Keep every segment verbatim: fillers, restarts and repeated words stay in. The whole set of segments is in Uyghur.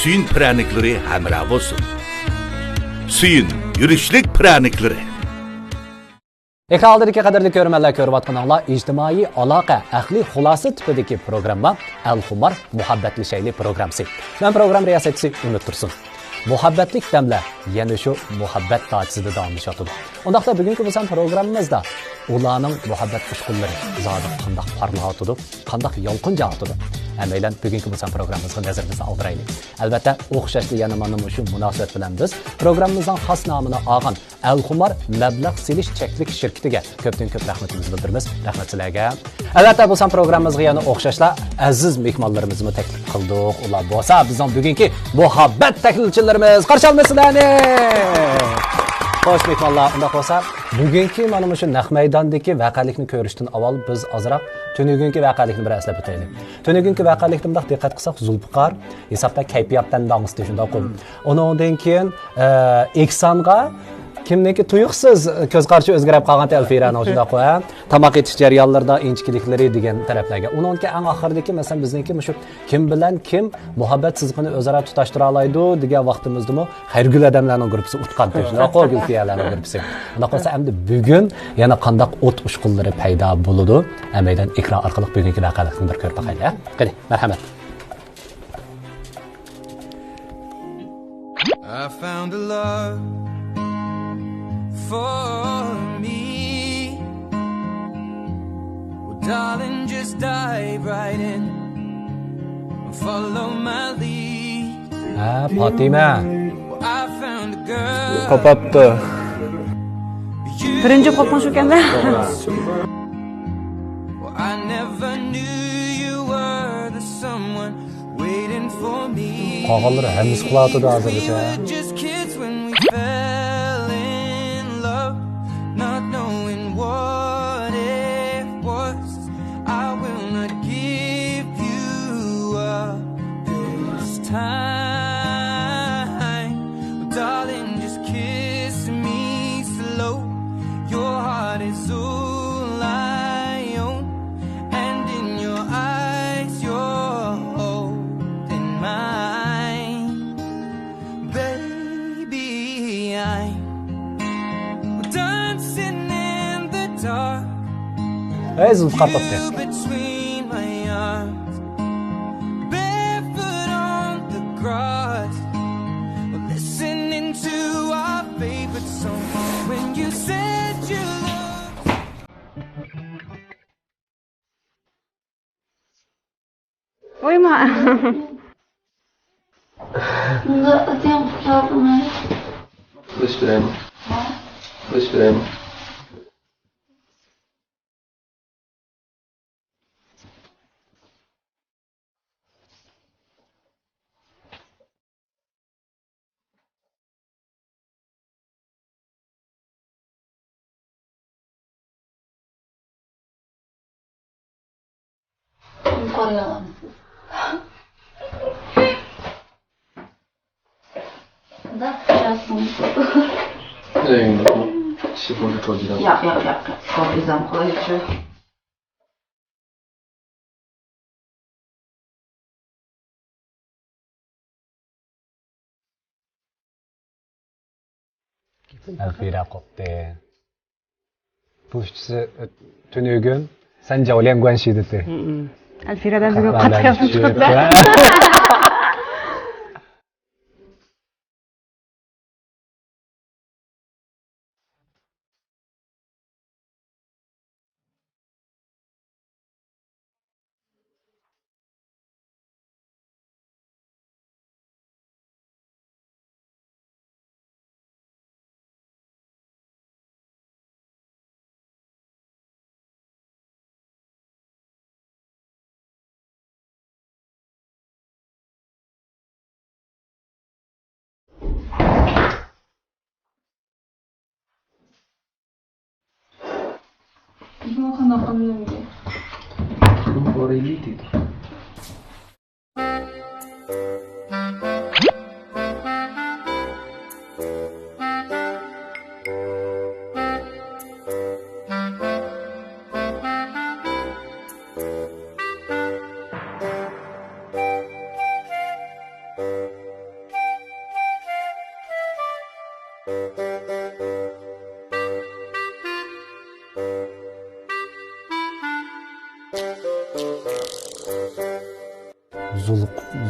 سۈيۈن پىرەنىكلىرى ھەمراھ بولسۇن. سۈيۈن يۈرۈشلۈك پىرەنىكلىرى. ئېكران ئالدىدىكى قەدىرلىك كۆرۈرمەنلەر، كۆرۈۋاتقىنىڭلار ئىجتىمائىي ئالاقە ئەقلىي خۇلاسە تىپىدىكى پروگرامما ئەلخۇمار مۇھەببەتلىشەيلى پروگراممىسى. مەن پروگرامما رىياسەتچىسى ئۈمىد تۇرسۇن. مۇھەببەتلىك دەملەر يەنە شۇ مۇھەببەت داچىسىدا داۋاملىشىۋاتىدۇ. ئۇنداقتا بۈگۈنكى بۇ سان پروگراممىمىزدا ئۇلارنىڭ مۇھەببەت ئۇچقۇنلىرى زادى قانداق پارلاۋاتىدۇ، قانداق يالقۇنجاۋاتىدۇ؟ ھەممەيلەن بۈگۈنكى بۇ سان پروگراممىمىزغا نەزىرىمىزنى ئاغدۇرايلى. ئەلۋەتتە، ئوخشاشلا يەنە مانا مۇشۇ مۇناسىۋەت بىلەن بىز پروگراممىمىزنىڭ خاس نامىنى ئالغان ئەلخۇمار مەبلەغ سېلىش چەكلىك شىركىتىگە كۆپتىن كۆپ رەھمىتىمىزنى بىلدۈرىمىز. رەھمەت سىلەرگە. ئەلۋەتتە، بۇ سان پروگراممىمىزغا يەنە ئوخشاشلا ئەزىز مېھمانلىرىمىزمۇ تەكلىپ قىلدۇق. ئۇلار بولسا بىزنىڭ بۈگۈنكى مۇھەببەت تەھلىلچىلىرىمىز. قارشى ئالىمىز سىلەرنى! خوش مېھمانلار، ئۇنداق بولسا بۈگۈنكى مانا مۇشۇ نەق مەيداندىكى ۋەقەلىكنى كۆرۈشتىن ئاۋۋال بىز ئازراق تۈنۈگۈنكى ۋەقەلىكنى بىر ئەسلەپ ئۆتەيلى. تۈنۈگۈنكى ۋەقەلىكتە مۇنداق دىققەت قىلساق، زۇلپىقار ھېسابتا كەيپىياتتىن داڭسىتى، شۇنداققۇ؟ ئۇنىڭدىن كېيىن، ئە، ئېھسانغا كىمنىڭكى تۇيۇقسىز كۆز قارىشى ئۆزگىرىپ قالغانتى ئەلفىرەنىڭ، شۇنداققۇ، ھە؟ تاماق ئېتىش جەريانلىرىدا ئىنچىكىلىكلىرى دېگەن تەرەپلەرگە. ئۇنىڭدىن كېيىن ئەڭ ئاخىرىدىكى، مەسىلەن، بىزنىڭكى مۇشۇ كىم بىلەن كىم مۇھەببەت سىزىقىنى ئۆزئارا تۇتاشتۇرالايدۇ دېگەن ۋاقتىمىزدىمۇ خەيرىگۈل ئادەملەرنىڭ گۇرۇپپىسى ئۇتقانتى، شۇنداققۇ، گۈلپىيەلەرنىڭ گۇرۇپپىسى. ئۇنداق بولسا ئەمدى بۈگۈن يەنە قانداق ئوت ئۇچقۇنلىرى پەيدا بولىدۇ؟ ھەممەيلەن ئېكران ئارقىلىق بۈگۈنكى ۋەقەلىكنى بىر كۆرۈپ باقايلى، ھە؟ قېنى، مەرھەمەت. I found a love for me. Well, darling, just dive right in. Follow my lead. ھە، پاتىمە. Well, I found a girl. قاپاتتى. بىرىنچى قوپمۇش ئىكەن-دە. Well, I never knew you were the someone waiting for me. قالغانلىرى ھەممىسى قىلىۋاتىدۇ ھازىرغىچە. We were just kids when we fell in love, not knowing what it was. I will not give you up this time. Darling, just kiss me slow. Your heart is all I own, and in your eyes, you're holding mine. Baby, I'm dancing in the dark. ھەي، زۇلپىقار توختى. You between my arms, barefoot on the grass. We're listening to our favorite song. When you said you loved. قويما. بۇندا ئاتاڭ قۇتلاپمۇ؟ بىلىش بېرەيمۇ؟ ھە؟ بىلىش بېرەيمۇ؟ ياق، ياق، ياق، ياق. ئەلفىرە قوپتى. بۇ ئۈچىسى تۈنۈگۈن سەن جاۋليەن گۇەنشى دېدى. ئەلفىرەدىن بۈگۈن قاتتىق ياخشى چىقىپتۇ. بۇنى قانداق قىلىمەن؟ بۇنى قورايلى دېدى. زۇلپ-،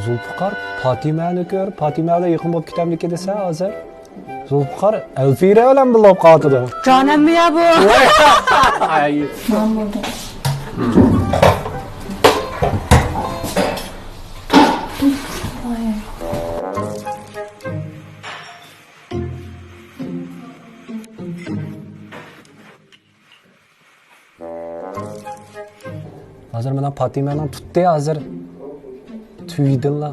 زۇلپىقار پاتىمەنى كۆرۈپ، پاتىمە بىلەن يېقىن بولۇپ كېتەمدىكىن دېسە ھازىر. زۇلپىقار ئەلفىرە بىلەن بىللە بولۇپ قالىدۇ. جانىممۇ يا بۇ؟ ھازىر مانا پاتىمەنىڭ تۇتتى ھازىر. تۈۋىدىنلا.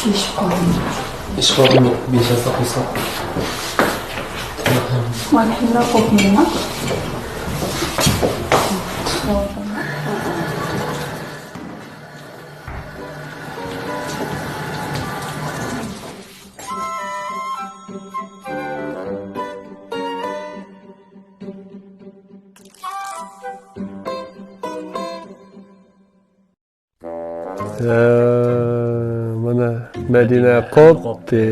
ئىش قالدىم. ئىش قالدىم. بىر ساقلىسا. مانا شۇنداق قوپمىدىما؟ ھە، مانا مەدىنە قوپتى.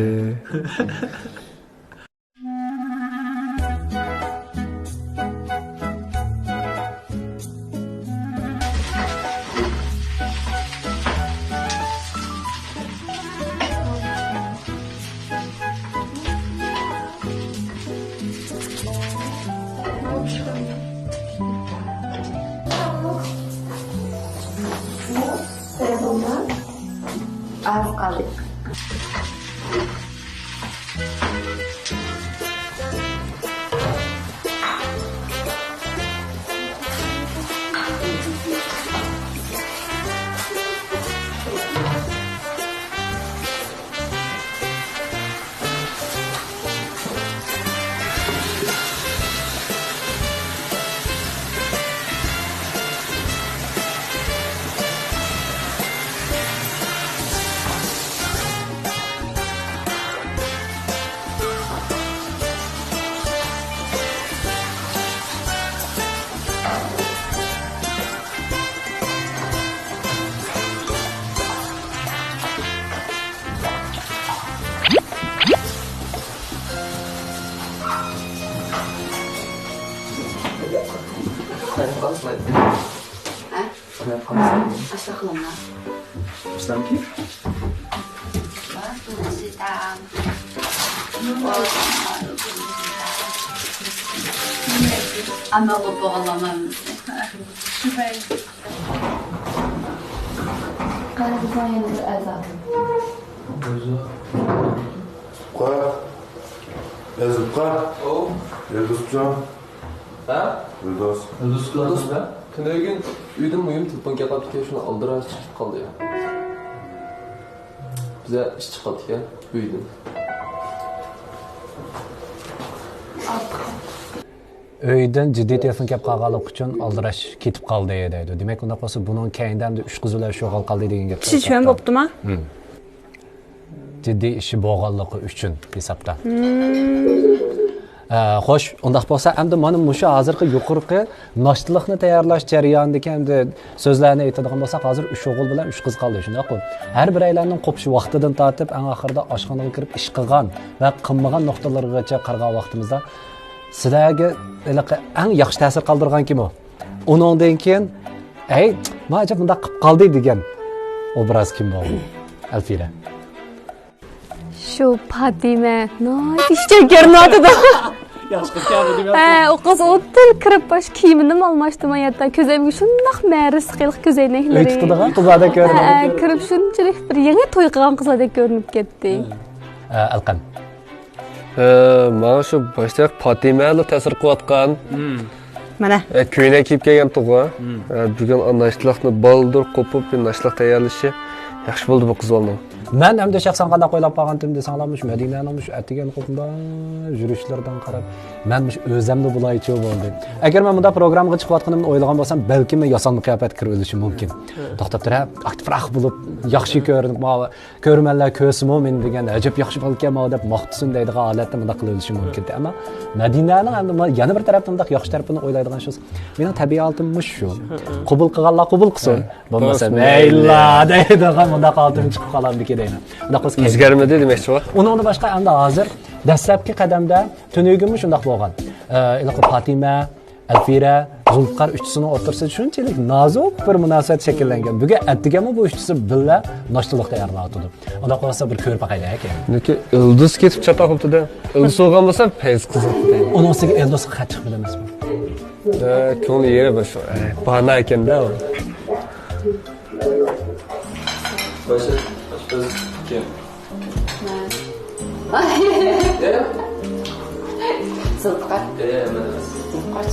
ئاز قالدى. ھە؟ ئاشۇنداق قىلىڭلار. ئەمما بولغانلارمۇ ھەممىسى. قارا، بىزنىڭ يەنە بىر ئەزا. قارا، يازىپ قار. ئەلدوسجان. ھە؟ ئەلدوس. ئەلدوس. تۈنۈگۈن ئۆيدىن مۇھىم تېلېفون كېلىپ قاپتىكەن، شۇنى ئالدىراش چىقىپ قالدى يا. بىزدە ئىش چىقىپ قاپتىكەن ئۆيدىن. ئۆيدىن جىددىي تېلېفون كېلىپ قالغانلىقى ئۈچۈن ئالدىراش كېتىپ قالدى دەيدۇ. دېمەك، ئۇنداق بولسا بۇنىڭ كەينىدە ئەمدى ئۈچ قىز بىلەن شۇغۇل قىلدى دېگەن گەپ. چۈشۈنۈشۈم بوپتۇما؟ جىددىي ئىشى بولغانلىقى ئۈچۈن ھېسابتا. ئە، خوش، ئۇنداق بولسا ئەمدى مانا مۇشۇ ھازىرقى يۇقىرىقى ناشتىلىقنى تەييارلاش جەريانىدىكى ئەمدى سۆزلەرنى ئېيتىدىغان بولساق، ھازىر ئۈچ ئوغۇل بىلەن ئۈچ قىز قالدى، شۇنداققۇ؟ ھەر بىرەيلەننىڭ قوپۇش ۋاقتىدىن تارتىپ ئەڭ ئاخىرىدا ئاشخانىغا كىرىپ ئىش قىلغان ۋە قىلمىغان نۇقتىلىرىغىچە قارىغان ۋاقتىمىزدا سىلەرگە ھېلىقى ئەڭ ياخشى تەسىر قالدۇرغان كىم ئۇ؟ ئۇنىڭدىن كېيىن، ئەي، ما ئەجەب مۇنداق قىلىپ قالدى دېگەن ئوبراز كىم بولغان؟ ئەلفىرە. شۇ پاتىمە ناھايىتى ئىشچان كۆرۈنۈۋاتىدۇ. ياخشى قىز كەلدى دېمەپتۇ. ھە، ئۇ قىز ئوتتىن كىرىپ باش كىيىمىنىمۇ ئالماشتىم ھەتتا. كۆزۈمگە شۇنداق مەرىز قىلىق كۆزەينەكلىرى. ئۆي تۇتىدىغان قىزلاردەك كۆرۈنۈپ. ھە، كىرىپ شۇنچىلىك بىر يېڭى توي قىلغان قىزلاردەك كۆرۈنۈپ كەتتى. ھە، ئەلقەم. ھە، ماڭا شۇ باشتاق پاتىمەلا تەسىر قىلىۋاتقان. مانا. ھە، كۆينەك كىيىپ كەلگەنتىغۇ. ھە، بۈگۈن ناشتىلىقنى بالدۇر قوپۇپ، بىر ناشتىلىق تەييارلىشى ياخشى بولدى بۇ قىز بالىنىڭ. مەن ئەمدى شەخسەن قانداق ئويلاپ قالغانتىم دېسەڭلار، مۇشۇ مەدىنەنىڭ مۇشۇ ئەتىگەن قوپۇدا يۈرۈشلىرىدىن قاراپ، مەن مۇشۇ ئۆزەملا بولايچۇ بولدى. ئەگەر مەن مۇنداق پروگراممىغا چىقىۋاتقىنىمنى ئويلىغان بولسام، بەلكىم مەن ياسالما قىياپەتكە كىرىپ ئۆلۈشۈم مۇمكىن. توختاپ تۇرە، ئاكتىپراق بولۇپ، ياخشى كۆرۈنۈپ، ماۋۇ كۆرۈرمەنلەر كۆرسىمۇ مېنى دېگەن ئەجەب ياخشى بالىكەن ماۋۇ دەپ ماختىسۇن دەيدىغان ھالەتتە مۇنداق قىلىۋېلىشىم مۇمكىن. ئەمما مەدىنەنىڭ ئەمدى ما-، يەنە بىر تەرەپتىن مۇنداق ياخشى تەرىپىنى ئويلايدىغان شۇ، مېنىڭ تەبىئىي ھالىتىم مۇشۇ شۇ. قوبۇل قىلغانلار قوبۇل قىلسۇن. بولمىسا، بولسۇن، مەيلى، مەيلى. دەيدىغان مۇنداق ھالىتىم چىقىپ قالامدىكىن دەيمەن. ئۇنداق بولسا كەينى. ئۆزگەرمىدى دېمەكچى بۇ. ئۇنىڭدىن باشقا ئەمدى ھازىر دەسلەپكى قەدەمدە تۈنۈگۈنمۇ شۇنداق بولغان. ئە، ھېلىقى پاتىمە، ئەلفىرە، زۇلپىقار ئۈچىسىنىڭ ئوتتۇرىسىدا شۇنچىلىك نازۇك بىر مۇناسىۋەت شەكىللەنگەن. بۈگۈن ئەتىگەنمۇ بۇ ئۈچىسى بىللە ناشتىلىق تەييارلاۋاتىدۇ. ئۇنداق بولسا بىر كۆرۈپ باقايلى، ئاكا. لېكىن ئىلدىز كېتىپ چاتاق بوپتۇ-دە. ئىلدىز بولغان بولسا پەيز قىزىپ كېتەيلى. ئۇنىڭ ئۈستىگە ئىلدىزغا قەتئىي بىلەمەز بۇ. ئە، كۆڭلى يېرى بىر شۇ، ئە، بانا ئىكەن-دە ئۇ. باشا، باشا، كىم؟ زۇلپىقار. ئە، مەن ئەمەس. زۇلپىقار.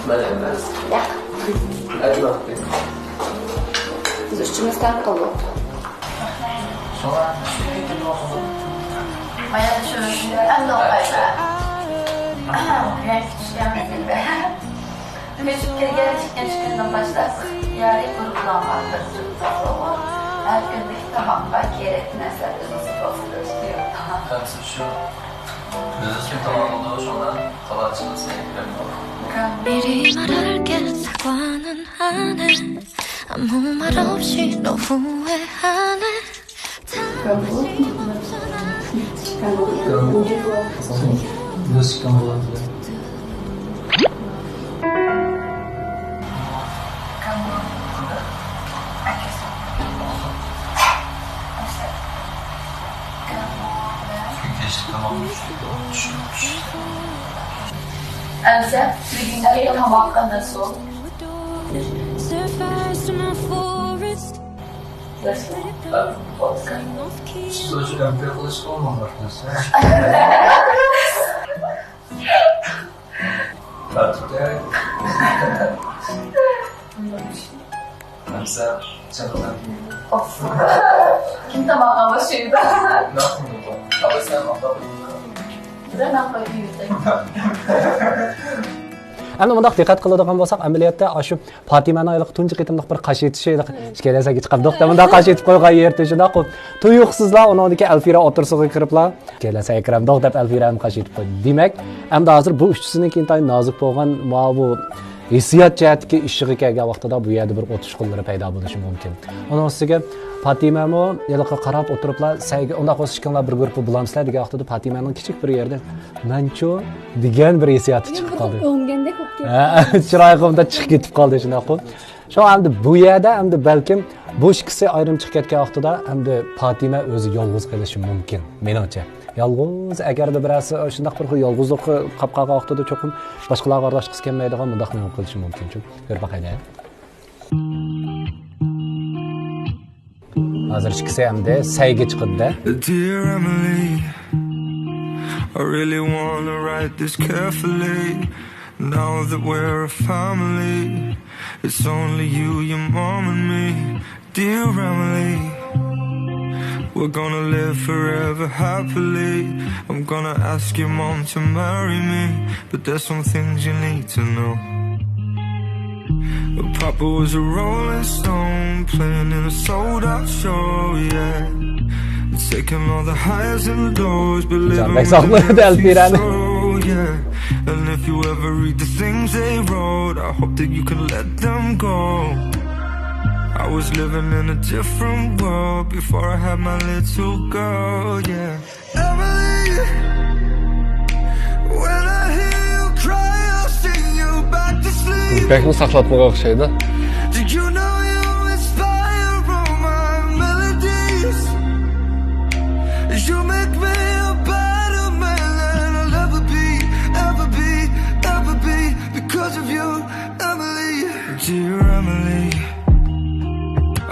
مەن ئەمەس. ياق. ئەجمەختى. بىز ئۈچىمىز تەڭ قىلدۇق. شۇڭا، مايا چۈشۈرۈش ئەمدى ئوقايسا. رەڭگى چۈشكەن. كۆچۈپ كەلگەن ئىككىنچى كۈندىن باشلاپ ئىختىيارىي بىر ئۇلانغان بىر تۈپ تاپلىقى ھەر كۈندىكى تاماققا كېرەكلىك نەرسىلەرنى ئۆزىڭىز توپلىشىپ بېرىدۇ. ھەمسە شۇ، ئۆزىمىز كۆپ تاماق قىلىدۇ، شۇڭا قالغان چىقىسى كۆپ. 미리 말할게 사과는 안 해. 아무 말 없이 너 후회하네. ئەمسە بۈگۈنكى تاماققا نەسۇ. كىم تاماققا باشلايدۇ؟ ئەمدى مۇنداق دىققەت قىلىدىغان بولساق، ئەمەلىيەتتە ئاشۇ پاتىمەنىڭ ھېلىقى تۇنجى قېتىملىق بىر قاش ئېتىشى، ھېلىقى ئىككىيلەن سەگە چىقامدۇق دەپ مۇنداق قاش ئېتىپ قويغان يېرى شۇنداق قىلىپ، تۇيۇقسىزلا ئۇنىڭدىكى ئەلفىرە ئوتتۇرىسىغا كىرىپلا، ئىككىيلەن سەگە كىرەمدۇق دەپ ئەلفىرە ھەم قاش ئېتىپ قويدى. دېمەك، ئەمدى ھازىر بۇ ئۈچىسىنىڭكى ئىنتايىن نازۇك بولغان ماۋۇ ھېسسىيات جەھەتتىكى ئىششىقى كەلگەن ۋاقتىدا بۇ يەردە بىر ئوت ئۇچقۇنلىرى پەيدا بولۇشى مۇمكىن. ئۇنىڭ ئۈستىگە پاتىمەمۇ ھېلىقى قاراپ ئولتۇرۇپلا، سەگە، ئۇنداق بولسا ئىككىڭلار بىر گۇرۇپپا بولامسىلەر دېگەن ۋاقتىدا پاتىمەنىڭ كىچىك بىر يېرىدىن مەنچۇ دېگەن بىر ھېسسىياتى چىقىپ قالدى. ئۆڭگەندەك بولۇپ كەتتى. ھە، چىرايىغا مۇنداق چىقىپ كېتىپ قالدى، شۇنداققۇ. شۇڭا ئەمدى بۇ يەردە ئەمدى بەلكىم بۇ ئىككىسى ئايرىم چىقىپ كەتكەن ۋاقتىدا ئەمدى پاتىمە ئۆزى يالغۇز قېلىشى مۇمكىن، مېنىڭچە. يالغۇز، ئەگەردە بىرەرسى شۇنداق بىر خىل يالغۇزلۇققا قاپقالغان ۋاقتىدا چوقۇم باشقىلارغا ئارىلاشقۇسى كەلمەيدىغان مۇنداق نېمە قىلىشى مۇمكىن. شۇ، كۆرۈپ باقايلى. ھازىر ئىككىسى ئەمدى سەيگە چىقىدۇ-دە. Dear Emily, I really wanna write this carefully. Now that we're a family, it's only you, your mom and me. Dear Emily, we're gonna live forever happily. I'm gonna ask your mom to marry me, but there's some things you need to know. Papa was a rolling stone playing in a sold out show, yeah. Taking all the highs and the lows, but living with the empty soul, yeah. And if you ever read the things they wrote, I hope that you can let them go. I was living in a different world before I had my little girl, yeah. Emily, when I hear you cry, I'll sing you back to sleep. بەكمۇ ساقلاپمىغان ئوخشايدۇ. Do you know you inspire all my melodies? You make me a better man than I'll ever be, ever be, ever be because of you, Emily. Dear Emily,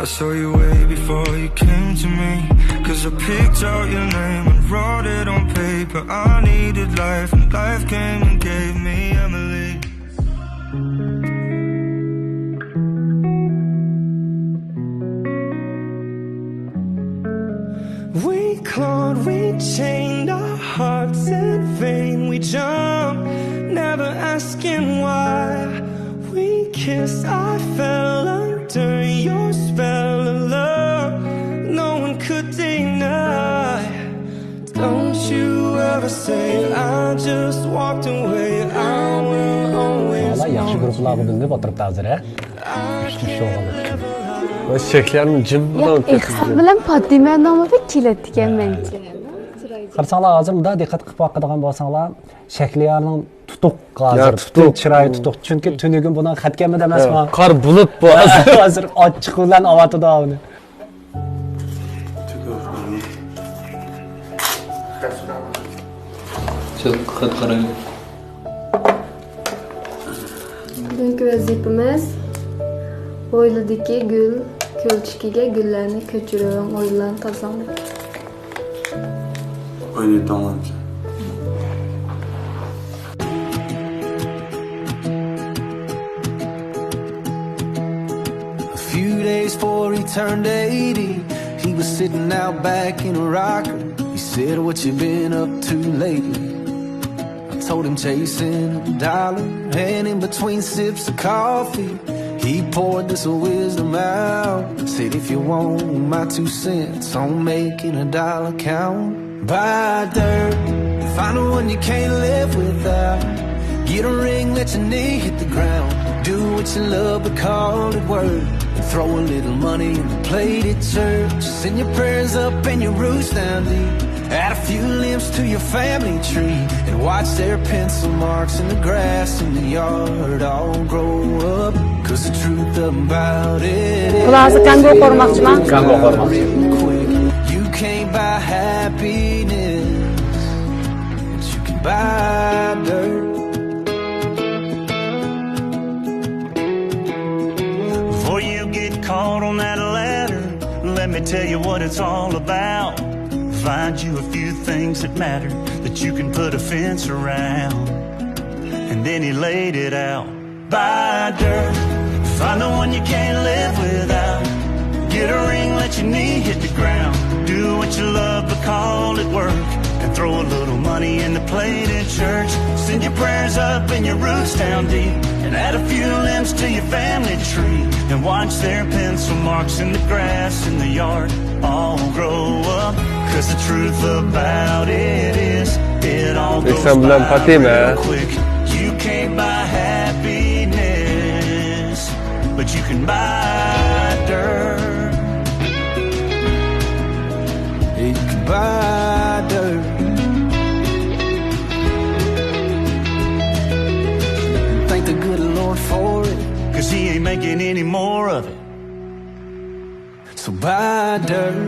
I saw you way before you came to me. 'Cause I picked out your name and wrote it on paper. I needed life, and life came and gave me Emily. Lord, we chained our hearts in vain. We jumped, never asking why. We kissed, I fell under your spell of love. No one could deny. Don't you ever say I just walked away. I will always. Valla yaxşı gruppalarga bilinip oturuptu hazır, he? Üstü şu oldu. Ve şeklerini cımbıdan. Ya, İhsan bilen Fatime Hanım'a bir kilit diken bence. Qarasaňlar, ھازىر مۇنداق دىققەت قىلىپ باقىدىغان بولساڭلار، شەھلىيارنىڭ تۇتۇق ھازىر، يا، پۈتۈن چىرايى تۇتۇق. چۈنكى تۈنۈگۈن بۇنىڭ خەتكەممىدى ئەمەسمۇ؟ قار بولۇپ بۇ. ھازىر ئاچچىقى بىلەن ئاۋاتىدۇ ئۇنى. شۇ خەت قاراڭ. بۈگۈنكى ۋەزىپىمىز، ھويلىدىكى گۈل كۆلچىكىگە گۈللەرنى كۆچۈرۈڭ، ھويلىلارنى تازىلاڭ دەپ. ئوينىتىڭلارچە. A few days before he turned eighty, he was sitting out back in a rocker. He said, "What you been up to lately?" I told him chasing a dollar, and in between sips of coffee, he poured this wisdom out. Said, "If you want my two cents on making a dollar count, buy dirt, find the one you can't live without. Get a ring, let your knee hit the ground. Do what you love, but call it work. And throw a little money in the plate at church. Send your prayers up and your roots down deep." Add a few limbs to your family tree and watch their pencil marks in the grass in the yard all grow up. 'Cause the truth about it is, بۇلار ھازىر كانگو قورۇماقچىما؟ كانگو قورۇماقچى. Real quick, you can't buy happiness, but you can buy dirt. Before you get caught on that ladder, let me tell you what it's all about. Find you a few things that matter that you can put a fence around. And then he laid it out. Buy dirt, find the one you can't live without. Get a ring, let your knee hit the ground. Do what you love, but call it work. And throw a little money in the plate at church. Send your prayers up and your roots down deep. And add a few limbs to your family tree. And watch their pencil marks in the grass in the yard all grow up. 'Cause the truth about it is, it all goes by real quick. You can't buy happiness, but you can buy dirt. You can buy dirt. Thank the good Lord for it. 'Cause he ain't making any more of it. So buy dirt.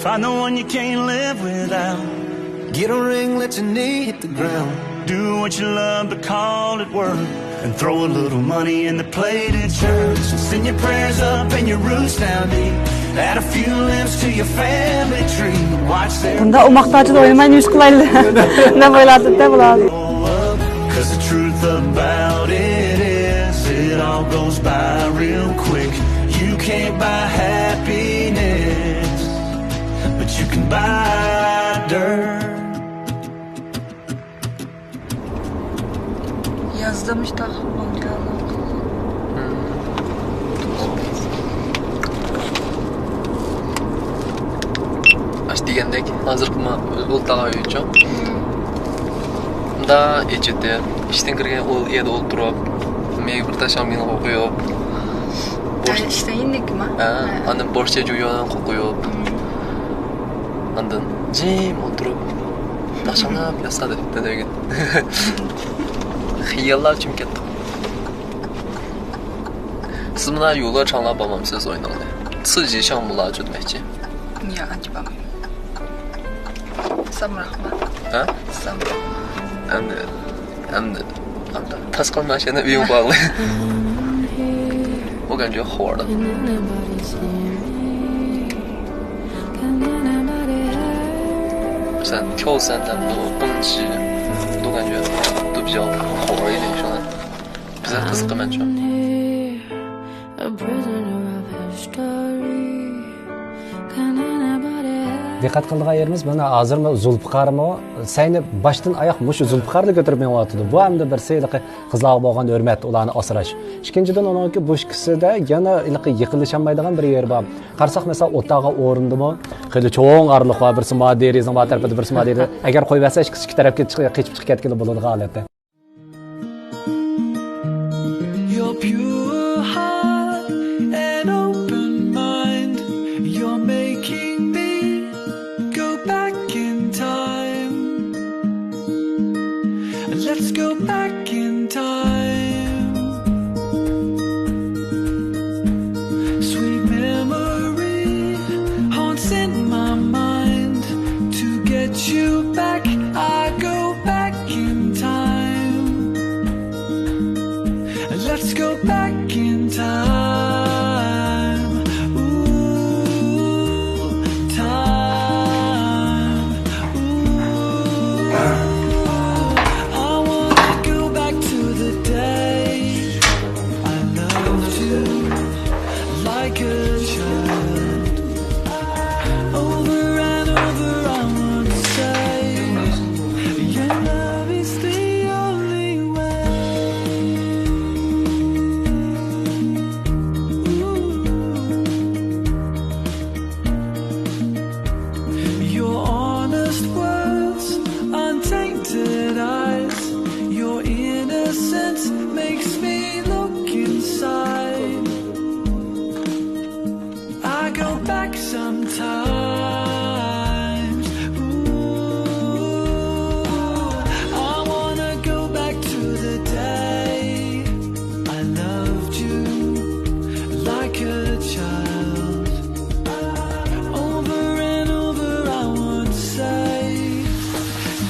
Find the one you can't live without. Get a ring, let your knee hit the ground. Do what you love, but call it work. And throw a little money in the plate at church. Send your prayers up and your roots down deep. Add a few limbs to your family tree. Watch their بۇنداق ئوماق تاجدا ئوينىماي نېمە قىلايلى دەپ ئويلاۋاتىدۇ بۇلار. 'Cause the truth about it is, it all goes by real quick. You can't buy happiness, but you can buy dirt. يازدا مۇشۇنداق ماڭجالار. ئاشۇ دېگەندەك، ھازىرقى ما-، ئولتۇرغان ئۆيچۇ. مۇندا ئېچىتىپ، ئىشتىن كىرگەن ئول-، يەردە ئولتۇرۇپ، مېگە بىر تاشلام مېنى قويۇپ. بوش-، ئىشتىن يېنىكما؟ ھە، ھە. ئاندىن بورچە جۇيۇنىڭ قويۇپ. ئاندىن جىم ئولتۇرۇپ، تاشلام ياسا دەپ دېگەن. خىياللار چۈمۈپ كەتتى. سىز مانا يولغا چاڭلاپ بارمامسىز ئويناڭلار؟ سىز يېشاڭ مۇلاجۇ دېمەكچى. يا، ئانچە بارمايمەن. سامراقما؟ ھە؟ سامراقما؟ ئەمدى، ئەمدى، ئەمدى تاس قىلماي يەنە ئۆيۈڭ باغلى. 我感觉好玩的。 مثلا跳伞难度、蹦极，都感觉都比较好玩一点，是吧？比较қызыққанманшы. A prisoner of history. Can anybody دىققەت قىلىدىغان يېرىمىز، مانا ھازىرمۇ زۇلپىقارمۇ سەينى باشتىن ئاياق مۇشۇ زۇلپىقارلا كۆتۈرۈپ مېڭىۋاتىدۇ. بۇ ھەمدە بىرسى ھېلىقى قىزلارغا بولغان ھۆرمەت، ئۇلارنى ئاسراش. ئىككىنچىدىن، ئۇنىڭكى بۇ ئىككىسىدە يەنە ھېلىقى يېقىنلىشالمايدىغان بىر يېرى بار. قارىساق، مەسىلەن، ئوتتۇرىغا ئورۇندىمۇ خېلى چوڭ ئارىلىق بار. بىرسى ما دېرىزىنىڭ ما تەرىپىدە، بىرسى ما دېرىزە. ئەگەر قويۇۋەتسە، ئىككىسى ئىككى تەرەپكە چىق-، قېچىپ چىقىپ كەتكىلى بولىدىغان ھالەتتە. Your pure heart and open mind, you're making me go back in time. Let's go back in time. Sweet memory haunts in my mind. To get you back, I go back in time. Let's go back in time. Ooh, time. Ooh, I wanna go back to the day I loved you like a child. Over and over, I wanna say, your love is the only way. Ooh. Your honest words, untainted eyes, your innocence makes me look inside. I go back sometimes. Ooh, I wanna go back to the day I loved you like a child. Over and over, I would say,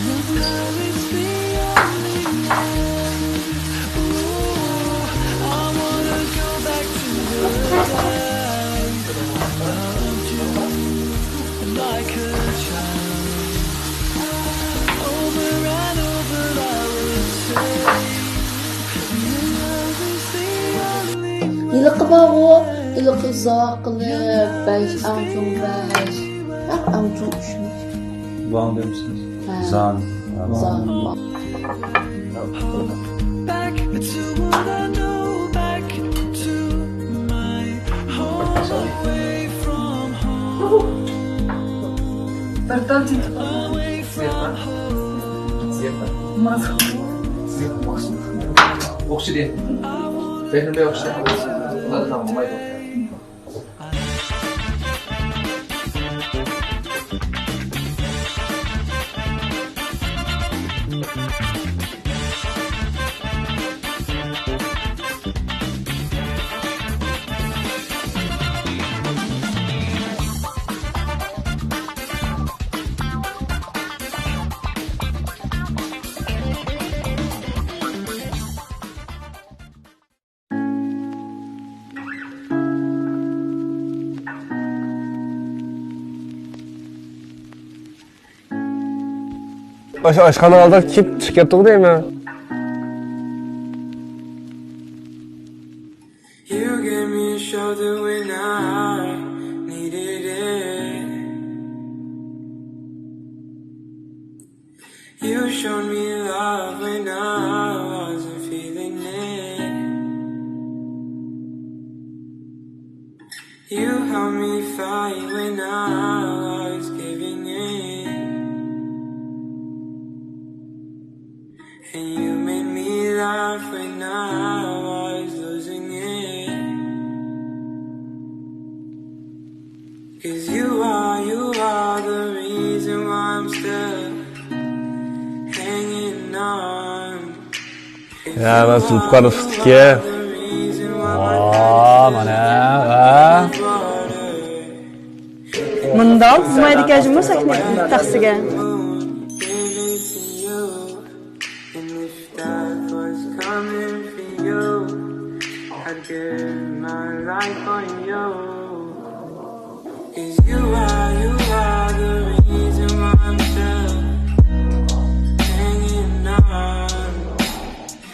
your love is the only way. Ooh, I wanna go back to the day I loved you like a child. Over and over, I would say, your love is the only way. ھېلىقى بارغۇ، ھېلىقى زار قىلىپ، بەش، ئەڭ چوڭ بەش. ھە، ئەڭ چوڭ ئۈچمۇ؟ ۋاڭ دەمسىز؟ ھە. زان. زان. Back to what I know, back to my home, away from home. بىر تال تىنتىپ قويۇڭ. Away from home. ئوخشىدى. بەكرىم بەك ئوخشىدى. بۇلار تاماملايدۇ. ئاشۇ ئاشخانا ئالدىغا كېلىپ چىقىپ كەتتىغۇ دەيمەن. You gave me a shoulder when I needed it. You showed me love when I wasn't feeling it. You helped me fight when I was giving in. And you made me laugh when I was losing it. 'Cause you are, you are the reason why I'm still hanging on. يا، مەن زۇلپىقار ئۇستىكى. ۋا، مانا، ۋا. مۇنداق تىزمايدىكەن جۇمۇ سەھنە تەخسىگە. And if death was coming for you, I'd give my life for you. 'Cause you are, you are the reason why I'm still hanging on.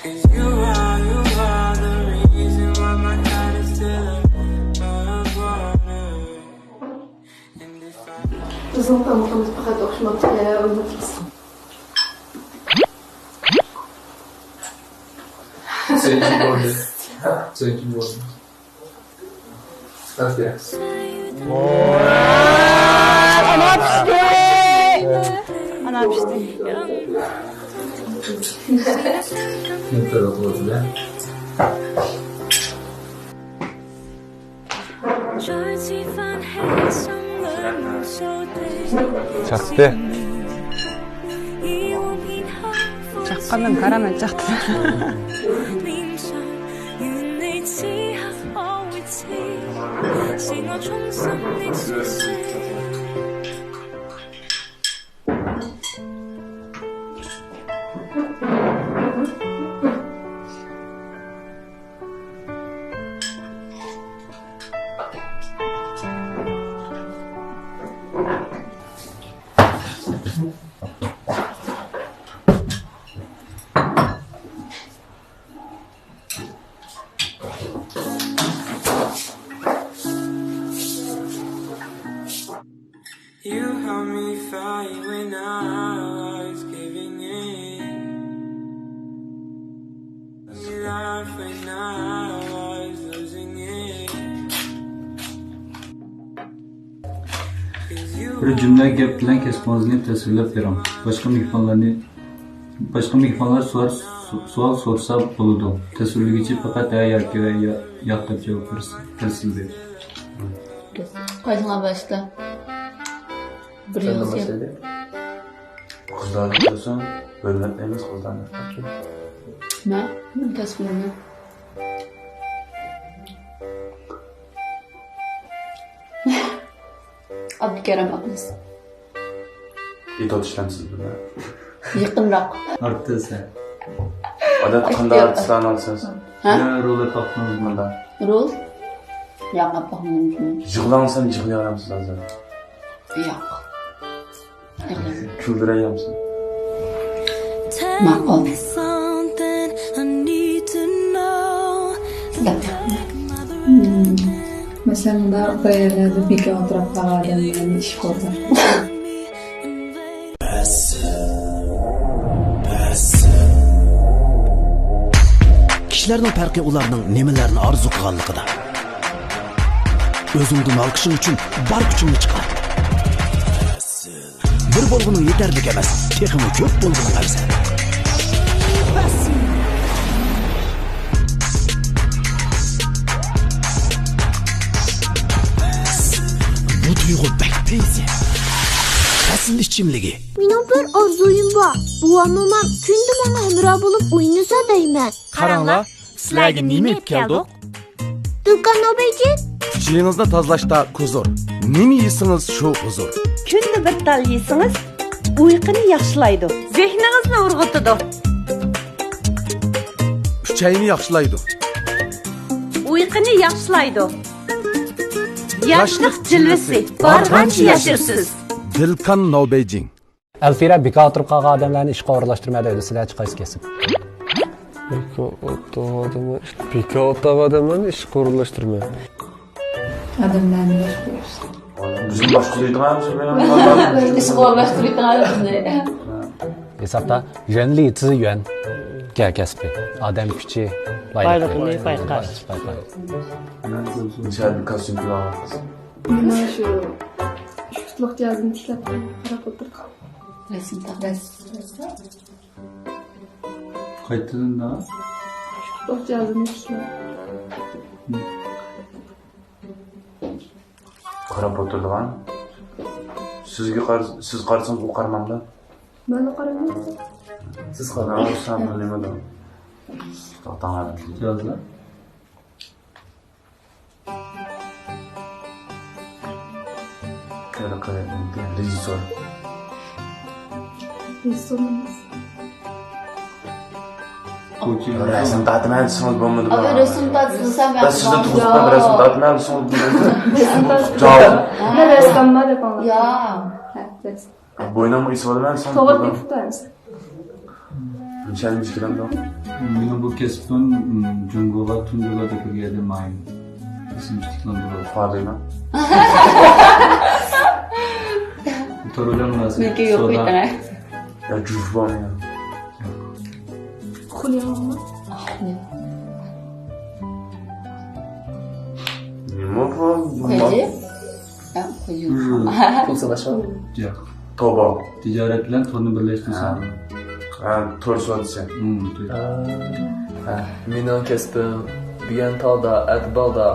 'Cause you are, you are the reason why my head is still above water. And if I قىز قىلمىقىمىز پەقەت ئوخشىماپتىكەن. سەنكى بولدى. سەنكى بولدى. ئەنە پىشتى. ئەنە پىشتى. چاقتى. چاققاندىن قارا، مەن چاقتىم. You held me fire when I was giving in. You laughed when I was losing it. بىر جۈملە گەپ بىلەن كەسپىڭىزنى تەسۋىرلەپ بېرىڭ. باشقا مېھمانلارنى، باشقا مېھمانلار سوئال، سوئال سورىسا بولىدۇ. تەسۋىرلىگۈچى پەقەت ھە ياكى يا-، ياق دەپ جاۋاب بەرسۇن. تەسۋىر بېرىش. قايسىڭلار باشتا؟ بىر سەن يول سەن. باشلىدى. قىزلارنى كۆرسەڭ، ھۆرمەتلەيمىز قىزلارنى. مەن؟ مەن تەسۋىرنى. ئابدۇكېرىم ئابلىز. ئېتوت ئىشلەمسىز بىللە. يېقىنراق. ئارتىس ھە. ئادەتتە قانداق ئارتىسلارنى ئالىسىز؟ ھە؟ يا رول ئېلىپ باقتىڭىزمۇ؟ قانداق؟ رول؟ ياق، ئاپا. يىغلاڭسام يىغلىيالامسىز ھازىر؟ ياق. يىغلايمەن. كۈلدۈرەيەمسىز؟ ماقۇل. مم، مەسىلەن، مۇنداق بىر يەرلەردە بىكار ئولتۇرۇپ قالغان ئادەملەرنى ئىشقا ئورۇنلاش. كىشىلەرنىڭ پەرقى ئۇلارنىڭ نېمىلەرنى ئارزۇ قىلغانلىقىدا. ئۆزۈڭدىن ھالقىشىڭ ئۈچۈن بار كۈچۈڭنى چىقار. بىر بولغىنىڭ يېتەرلىك ئەمەس، تېخىمۇ كۆپ بولغىنىڭ ئەۋزەل. بۇ تۇيغۇ بەك پەيزى. پەسىل ئىچىملىكى. مېنىڭ بىر ئارزۇيۇم بار. بوۋام، مومام كۈندە ماڭا ھەمراھ بولۇپ ئوينىسا دەيمەن. قاراڭلار، سىلەرگە نېمە ئېلىپ كەلدۇق؟ دۇكان نوبەيجى. ئىچىڭىزنى تازىلاشتا كۇزۇر. نېمە يېسىڭىز، شۇ ھۇزۇر. كۈندە بىر تال يېسىڭىز، ئۇيقۇنى ياخشىلايدۇ. زېھنىڭىزنى ئۇرغۇتىدۇ. ئۈچەينى ياخشىلايدۇ. ئۇيقۇنى ياخشىلايدۇ. ياشلىق جىلۋىسى، بارغانچە ياشىرسىز. دىلكان نوبەيجىڭ. ئەلفىرە، بىكار ئولتۇرۇپ قالغان ئادەملەرنى ئىشقا ئورۇنلاشتۇرمە دەيدۇ، سىلەرچە قايسى كەسىپ؟ بىكار ئولتۇرغان ئادەملەر، بىكار ئولتۇرغان ئادەملەرنى ئىشقا ئورۇنلاشتۇرمە. ئادەملەرنى باشقۇرۇش. بىزنى باشقۇرۇۋېتىڭلار، بىز بىلەن. ئىشقا ئورۇنلاشتۇرۇۋېتىڭلار بىزنى. ھېسابتا يۈەنلى تىزى يۈەن كەسپى. ئادەم كۈچى بايلىقى. بايلىقىنى بايقاش. بايقاش. نېچە كاستيۇم كىيىۋالغانسىز؟ مانا شۇ ئۇستىلىق جاھازىنى تىكلەپ قاراپ ئولتۇردۇق. رەسىم تارتىپ. قايتىدىن دا؟ ئۇستىلىق جاھازىنى تىكلەپ. قاراپ ئولتۇرىدىغان. سىزگە قار-، سىز قارىسىڭىز ئۇ قارىمامدا. مەنمۇ قارىمايمەن. سىز قارىماڭ. سىز قارىماڭ. توختاڭلار. جاھازلار. قېرى، قېرى، رېژىسسور. رېژىسسور ئەمەس. رەسىم تارتىمەن دېسىڭىز بولمىدىمۇ؟ ئابا، رەسىم تارتسىڭىز ھەم بەس سىزنى ياخشى. تۇغۇپ قويۇپ رەسىم تارتىمەن دېسىڭىز بولمىدىمۇ؟ رەسىم تارتسىڭىز. جاۋاب. مەن رەسساممەن دەپ ئاڭلاپ. يا. ھە، رەسىم. بوينۇمغا ئېسىۋالىمەن دېسىڭىز توغرا بولىدۇ. تېپىپ تۇرىمىز. مۇشۇ يەردىن چىقىرىمدۇ؟ مېنىڭ بۇ كەسپىم، م، جۇڭگوغا تۇنجى ۋاقىت كىرگەندە مايىم. ئېسىمنى تىكلەندۈرۈۋالدىم. فابىنا. تورۇلۇڭ لازىم. مېنىڭكى يوق سودا. ئىكەن. يا جۇش بار يا. خۇلياڭمۇ؟ نېمە بۇ؟ كۆجى؟ يا، كۆجى. پۇل ساناشمۇ؟ ياق. توبا. تىجارەت بىلەن تورنى بىرلەشتۈرسەڭ. ھە، تور سودىسى. ھە، مېنىڭ كەسپىم بۈگۈن تاغدا، ئەتە باغدا.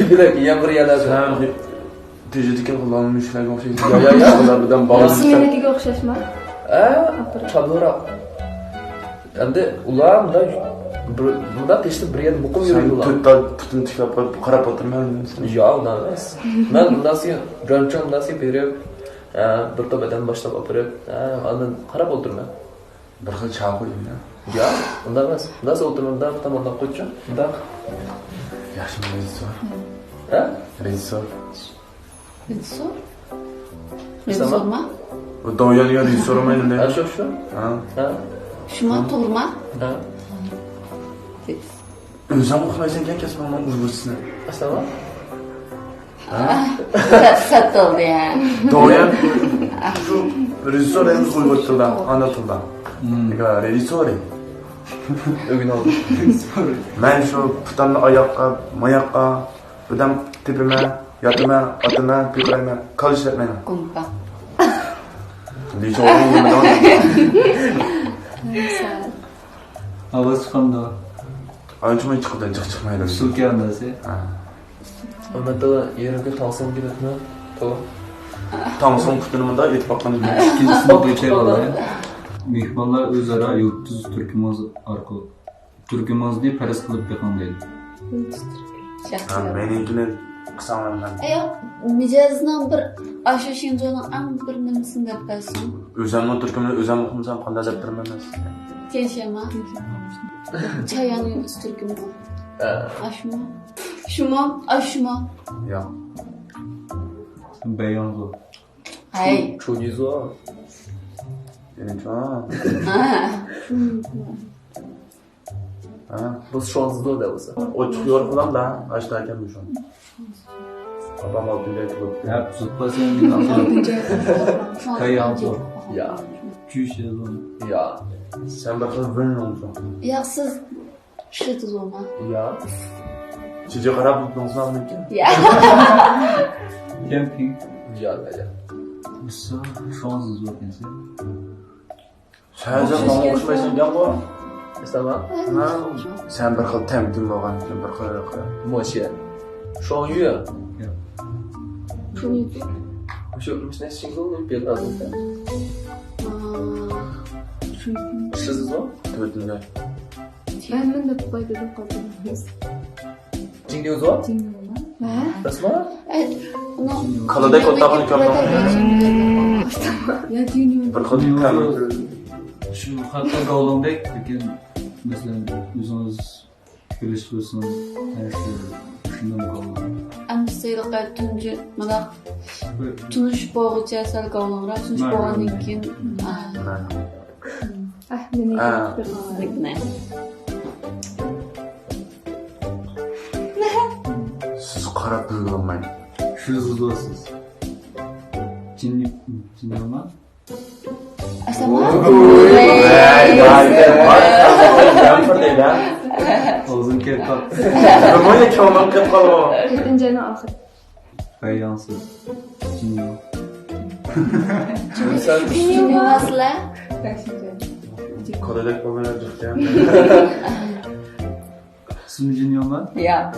بىلەك يامغۇر ياغىدۇ. تېجىدىكى غۇلام مۈشۈكلەرگە ئوخشايدۇ. يا، يا، يا. ئۇلار بىلەن باغلىنىپ. سىلىنىڭكىگە ئوخشاشمۇ؟ ئە، چابلىراق. ئەمدى ئۇلار مۇنداق بىر، مۇنداق تېشىپ بىر يەردە مۇقىم يۈرىدۇ ئۇلار. تۆت تال پۇتىنى تىكلەپ قويۇپ قاراپ ئولتۇرىمەن. ياق، ئۇنداق ئەمەس. مەن مۇنداقسى، گرانچو مۇنداقسى بېرىپ، ئە، بىر توپ ئادەم باشلاپ ئاپىرىپ، ئە، ئاندىن قاراپ ئولتۇرىمەن. بىر خىل چاقۇ يا. ياق، ئۇنداق ئەمەس. مۇنداقسى ئولتۇرىمەن، مۇنداق تاماقلاپ قويۇپچۇ. مۇنداق. ياخشى رېژىسسور. ھە؟ رېژىسسور. رېژىسسور؟ رېژىسسورما؟ دويان يا رېژىسسورما ئەمدى. ھە، شۇ، شۇ. ھە. ھە. شۇما، توغرىما؟ ھە. ئۆزۈڭ ئۇقمايسەنكەن كەسپىڭنىڭ ئۇيغۇرچىسىنى. ئەسلىما؟ ھە؟ سەت، سەت بولدى يا. دويان. شۇ رېژىسسور ئەمدى ئۇيغۇر تىلدا، ئانا تىلدا. مم. رېژىسسورى. ئۆگىنىۋالدىم. مەن شۇ پۇتامنى ئاياققا، ماياققا، بىردەم تېپىمەن، ياتىمەن، ئاتىمەن، پىقىرايمەن، كاللا ئىشلەتمەيمەن. گۇمپا. نېچە ئورۇن يېمىدىڭ؟ ئاۋاز چىقامدۇ؟ ئانچە مۇنچە چىقىدۇ، جىق چىقمايدۇ. سۇكى ئانداسى. ھە. ئەمەتە يېرىمكى تاڭسىڭ كېلىپمۇ؟ توغرا. تاڭسىڭ پۇتىنى مۇنداق ئېتىپ باققان. ئىككىنچىسىنى قويۇپ قويايلى. مېھمانلار ئۆزئارا يۇلتۇز تۈركۈمىڭىز ئارقىلىق تۈركۈمىڭىزنى پەرەز قىلىپ بېقىڭ دەيدۇ. ھە، مېنىڭكىنى قىلساڭلار مەن. ئەييو، مىجەزنىڭ بىر، ئاشۇ شىنجۇنىڭ ئەڭ بىر نېمىسىنى دەپ بەرسۇن. ئۆزۈمنىڭ تۈركۈمىنى ئۆزۈم ئوقۇمىسام قانداق دەپ بېرىمەن مەن سىزگە؟ تيەنشەنما؟ چايان يۇلتۇز تۈركۈمى. ھە. ئاشۇمۇ؟ شۇمۇ؟ ئاشۇمۇ؟ ياق. بەيياڭزۇ. ھەي. چۇنيىزۇ. يەنە چۇ. ھە. ھە؟ بۇ شۇاڭزىزۇ دەپ بولسا. ئوچۇق يورۇقلام دا، ئاشتا ئىكەن بۇ شۇ. ئاپام ئالتىنچى ئاي تۇغۇپتۇ. ھە، زۇپپا سەن مېنى ئالتىنچى ئاي. تەيياڭزۇ. يا. جۈشيېزۇ. يا. سەن بىر خىل ۋېنلوڭزۇ. ياق، سىز شىتىزۇما. يا. چىجى قاراپ دۇڭزۇڭ مۇمكىن. يا. كەمپىڭ. يا، يا، يا. بىز شۇاڭزىزۇ ئىكەنسەن. سەن ماڭا ئوخشىمايسەن جاڭغو. ئەسلەما؟ ھە؟ سەن بىر خىل تەمكىن بولغان، بىر خىل، بىر خىل. موشە. شوڭيۈ. شوڭيۈ. شۇ، مۇشۇ نەچچە يىل بولدى، بىر ئازلىقتا. شىزىزۇ؟ تۆتىنچى. ھەممىنى دەپ قويدى، دەپ قويدى. جىڭيۇزۇ؟ ھە؟ راستمۇ؟ ئەي، كالىدەك ئولتۇرغان ئىكەن. يا، جىڭيۇزۇ. بىر خىل تەم. شۇ خەتتە گاۋلۇڭدەك، لېكىن، مەسىلەن، ئۆزىڭىز بىلىش قىلسىڭىز، ھەر شۇ شۇنداق گاۋلۇڭ. ئەمدى سىلىقى تۇنجى، مۇنداق تونۇشۇپ بولغۇچە سەل گاۋلۇڭراق، تونۇشۇپ بولغاندىن كېيىن، ئاھ، مېنى. سىز قاراپ بىلگىلىماي. شۇ زىزلىسىز. جىننى، جىننىما؟ ئەسلىما؟ ئاغزىم كىرىپ قاپتۇ. تۆتىنچى ئاينىڭ ئاخىرى. بەيياڭسىز. جىنيۇ. جىنيۇ ئەمەسلە. كالىدەك بولمايلا جىقكەن. سىزمۇ جىنيۇما؟ ياق.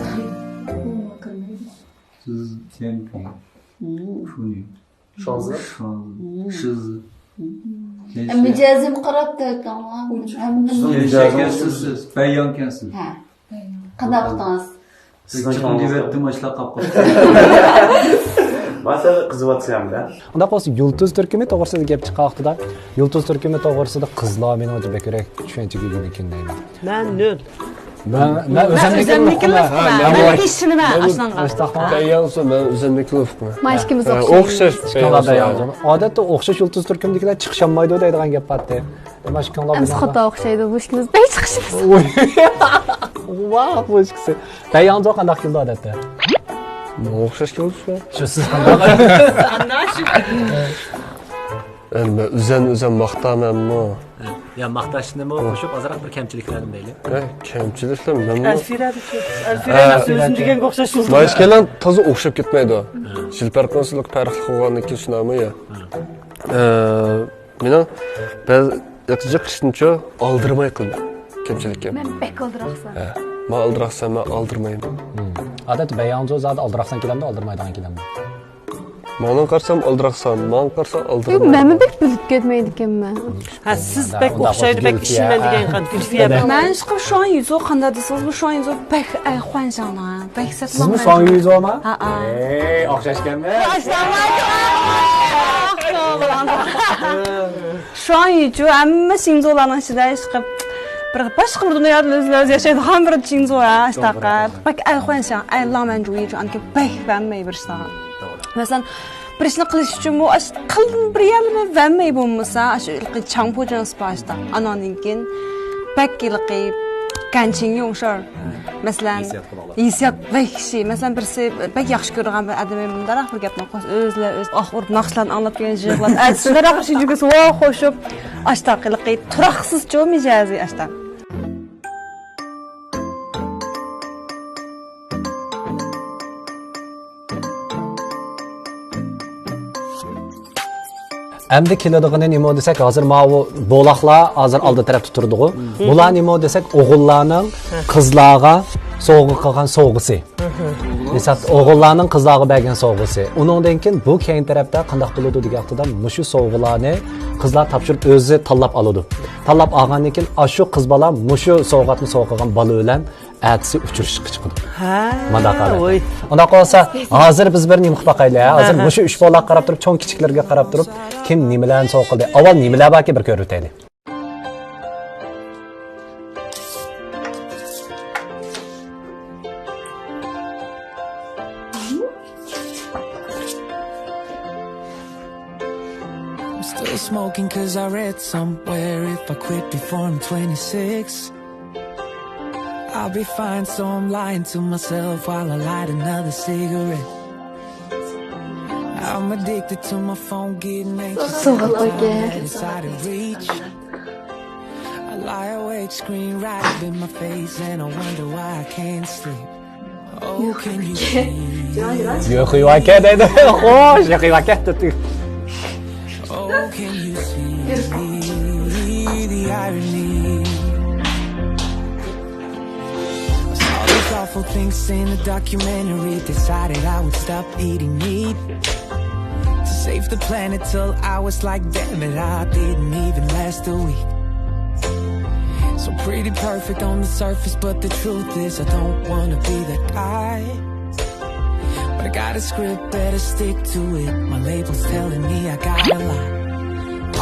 سىز تيەنپىڭ. شۇنى. شۇاڭزى؟ شۇاڭزى. شىزى. مىجەزىم قاراپ تۇرۇڭ. ھەممىنى. سىز بەيياڭكەنسىز. ھە. قانداق ئۇقتىڭىز؟ سىزنىڭ چىقىم دېۋەتتىم، ئاشلاپ قاپقاپتۇ. ماسەن قىزىۋاتسا ھەمدە. ئۇنداق بولسا يۇلتۇز تۈركۈمى توغرىسىدا گەپ چىققان ۋاقتىدا، يۇلتۇز تۈركۈمى توغرىسىدا قىزلار مېنىڭچە بەكرەك چۈشەنچىگە ئىگە ئىكەن دەيمەن. مەن نۆل. مەن، مەن ئۆزۈمنىڭكىنى ئوقۇيمەن. مەن ئۆزۈمنىڭكىنى ئوقۇيمەن. مەن ئىشىنىمەن ئاشۇنىڭغا. بەيياڭسۇ، مەن ئۆزۈمنىڭكىنى ئوقۇيمەن. مانا ئىككىمىز ئوخشايمىز. ئوخشاش. ئادەتتە ئوخشاش يۇلتۇز تۈركۈمدىكىلەر چىقىشالمايدۇ دەيدىغان گەپ بارتى. ئەمما ئىككىڭلار ئەمسە خاتا ئوخشايدۇ. بۇ ئىككىمىز بەك چىقىشىمىز. ۋاھ، بۇ ئىككىسى. بەيياڭزۇ قانداق كېلىدۇ ئادەتتە؟ ماڭا ئوخشاش كېلىدۇ شۇ. شۇ سىز. ئەمما ئۆزەن، ئۆزەن ماختامەنمۇ؟ يا، ماختاشنىمۇ قوشۇپ، ئازراق بىر كەمچىلىكلەرنى دەيلى. ئە، كەمچىلىكلەر مەنمۇ؟ ئەلفىرەدىكى، ئەلفىرەنىڭ سۆزىنى دېگەنگە ئوخشاش بولدى. ما ئىككىيلەن تازا ئوخشاپ كەتمەيدۇ. شىلپەرقىنسىلىق پەرقلىق بولغاندىن كېيىن شۇنداقمۇ يا؟ ئە، مېنىڭ بەزى جىق ئىشنىچۇ ئالدىرىماي قىلىمەن كەمچىلىككە. مەن بەك ئالدىراقسان. ھە، مەن ئالدىراقسان، مەن ئالدىرىمايمەن. ئادەتتە بەياڭزۇ زادى ئالدىراقسان كېلەمدۇ، ئالدىرىمايدىغان كېلەمدۇ؟ ماڭا قارىسام ئالدىراقسان، ماڭا قارىسام يوق، ئالدىرىمايمەن. مەنمۇ بەك بىلىپ كەتمەيدىكەنمەن. ھە، سىز بەك ئوخشايدۇ، بەك ئىشىنىمەن دېگەن قان گۈلفىيە. مەن ئىشقىلىپ شۇاڭ يۈزۇ قانداق دېسىڭىز، بۇ شۇڭ يۇزۇ بەك ئەي خۇەنشاڭ. بەك سەتلەڭ. سىزمۇ شۇاڭ يۈزۇما؟ ھەئە. ئەي، ئوخشاشكەنمىز. شۇاڭ يۈزۇ ھەممە شىڭزۇلارنىڭ ئىچىدە ئىشقىلىپ بىر باشقا بىر دۇنيادا ئۆزى ئۆزى ياشايدىغان بىر شىڭزۇ ھە، ئاشتاقا. بەك ئەي خۇەنشاڭ، ئەي لاڭ مەن جۇ يۈزۇ ئانكى بەك ۋەممەي بىر ئىشلارغا. مەسىلەن، بىر ئىشنى قىلىش ئۈچۈنمۇ ئاش قىلدىم بىر يەرلىمۇ ۋەممەي بولمىسا، ئاش ھېلىقى چاڭپۇ جىڭ سىپا ئاشتا. ئاناندىن كېيىن بەك ھېلىقى گەنچىڭ يۇڭشار. مەسىلەن، ھېسسىيات قىلىدىغان. ھېسسىيات ۋەھشىي. مەسىلەن، بىرسى بەك ياخشى كۆرىدىغان بىر ئادىمى مۇنداقراق بىر گەپنى قوش-، ئۆزلەر ئۆز ئاھ ئۇرۇپ ناخشىلارنى ئاڭلاپ كەلگەن يىغلاپ، ئەتىسى شۇنداقراق شىنجۇكىسى ۋاھ قوشۇپ، ئاشتا ھېلىقى تۇراقسىزچۇ مىجەزى ئاشتا. ئەمدى كېلىدىغىنى نېمە دېسەك، ھازىر ماۋۇ بولاقلار ھازىر ئالدى تەرەپتە تۇرىدىغۇ. بۇلار نېمە دېسەك، ئوغۇللارنىڭ قىزلارغا سوۋغا قىلغان سوۋغىسى. ھېساب ئوغۇللارنىڭ قىزلارغا بەرگەن سوۋغىسى. ئۇنىڭدىن كېيىن بۇ كەينى تەرەپتە قانداق بولىدۇ دېگەن ۋاقتىدا مۇشۇ سوۋغىلارنى قىزلار تاپشۇرۇپ ئۆزى تاللاپ ئالىدۇ. تاللاپ ئالغاندىن كېيىن ئاشۇ قىز بالا مۇشۇ سوۋغاتنى سوۋغا قىلغان بالا بىلەن ئەتىسى ئۇچرىشىشقا چىقىدۇ. ھە، مۇنداق ھالەت. ۋوي. ئۇنداق بولسا، ھازىر بىز بىر نېمە قىلىپ باقايلى، ھە؟ ھازىر مۇشۇ ئۈچ بولاققا قاراپ تۇرۇپ، چوڭ كىچىكلىرىگە قاراپ تۇرۇپ، كىم نېمىلەرنى سوۋغا قىلدى؟ ئاۋۋال نېمىلەر باركى، بىر كۆرۈۋېتەيلى. I'm still smoking 'cause I read somewhere if I quit before I'm twenty-six, I'll be fine, so I'm lying to myself while I light another cigarette. I'm addicted to my phone, getting anxious every time that it's out of reach. I lie awake, screen right up in my face, and I wonder why I can't sleep. Oh, can you see? يوخيواكا دەيدۇ. خوش، يوخيواكا دەيدۇ. Oh, can you see the irony? I saw these awful things in a documentary, decided I would stop eating meat to save the planet till I was like, damn it, I didn't even last a week. So pretty perfect on the surface, but the truth is I don't wanna be that guy. But I got a script, better stick to it. My label's telling me I gotta lie.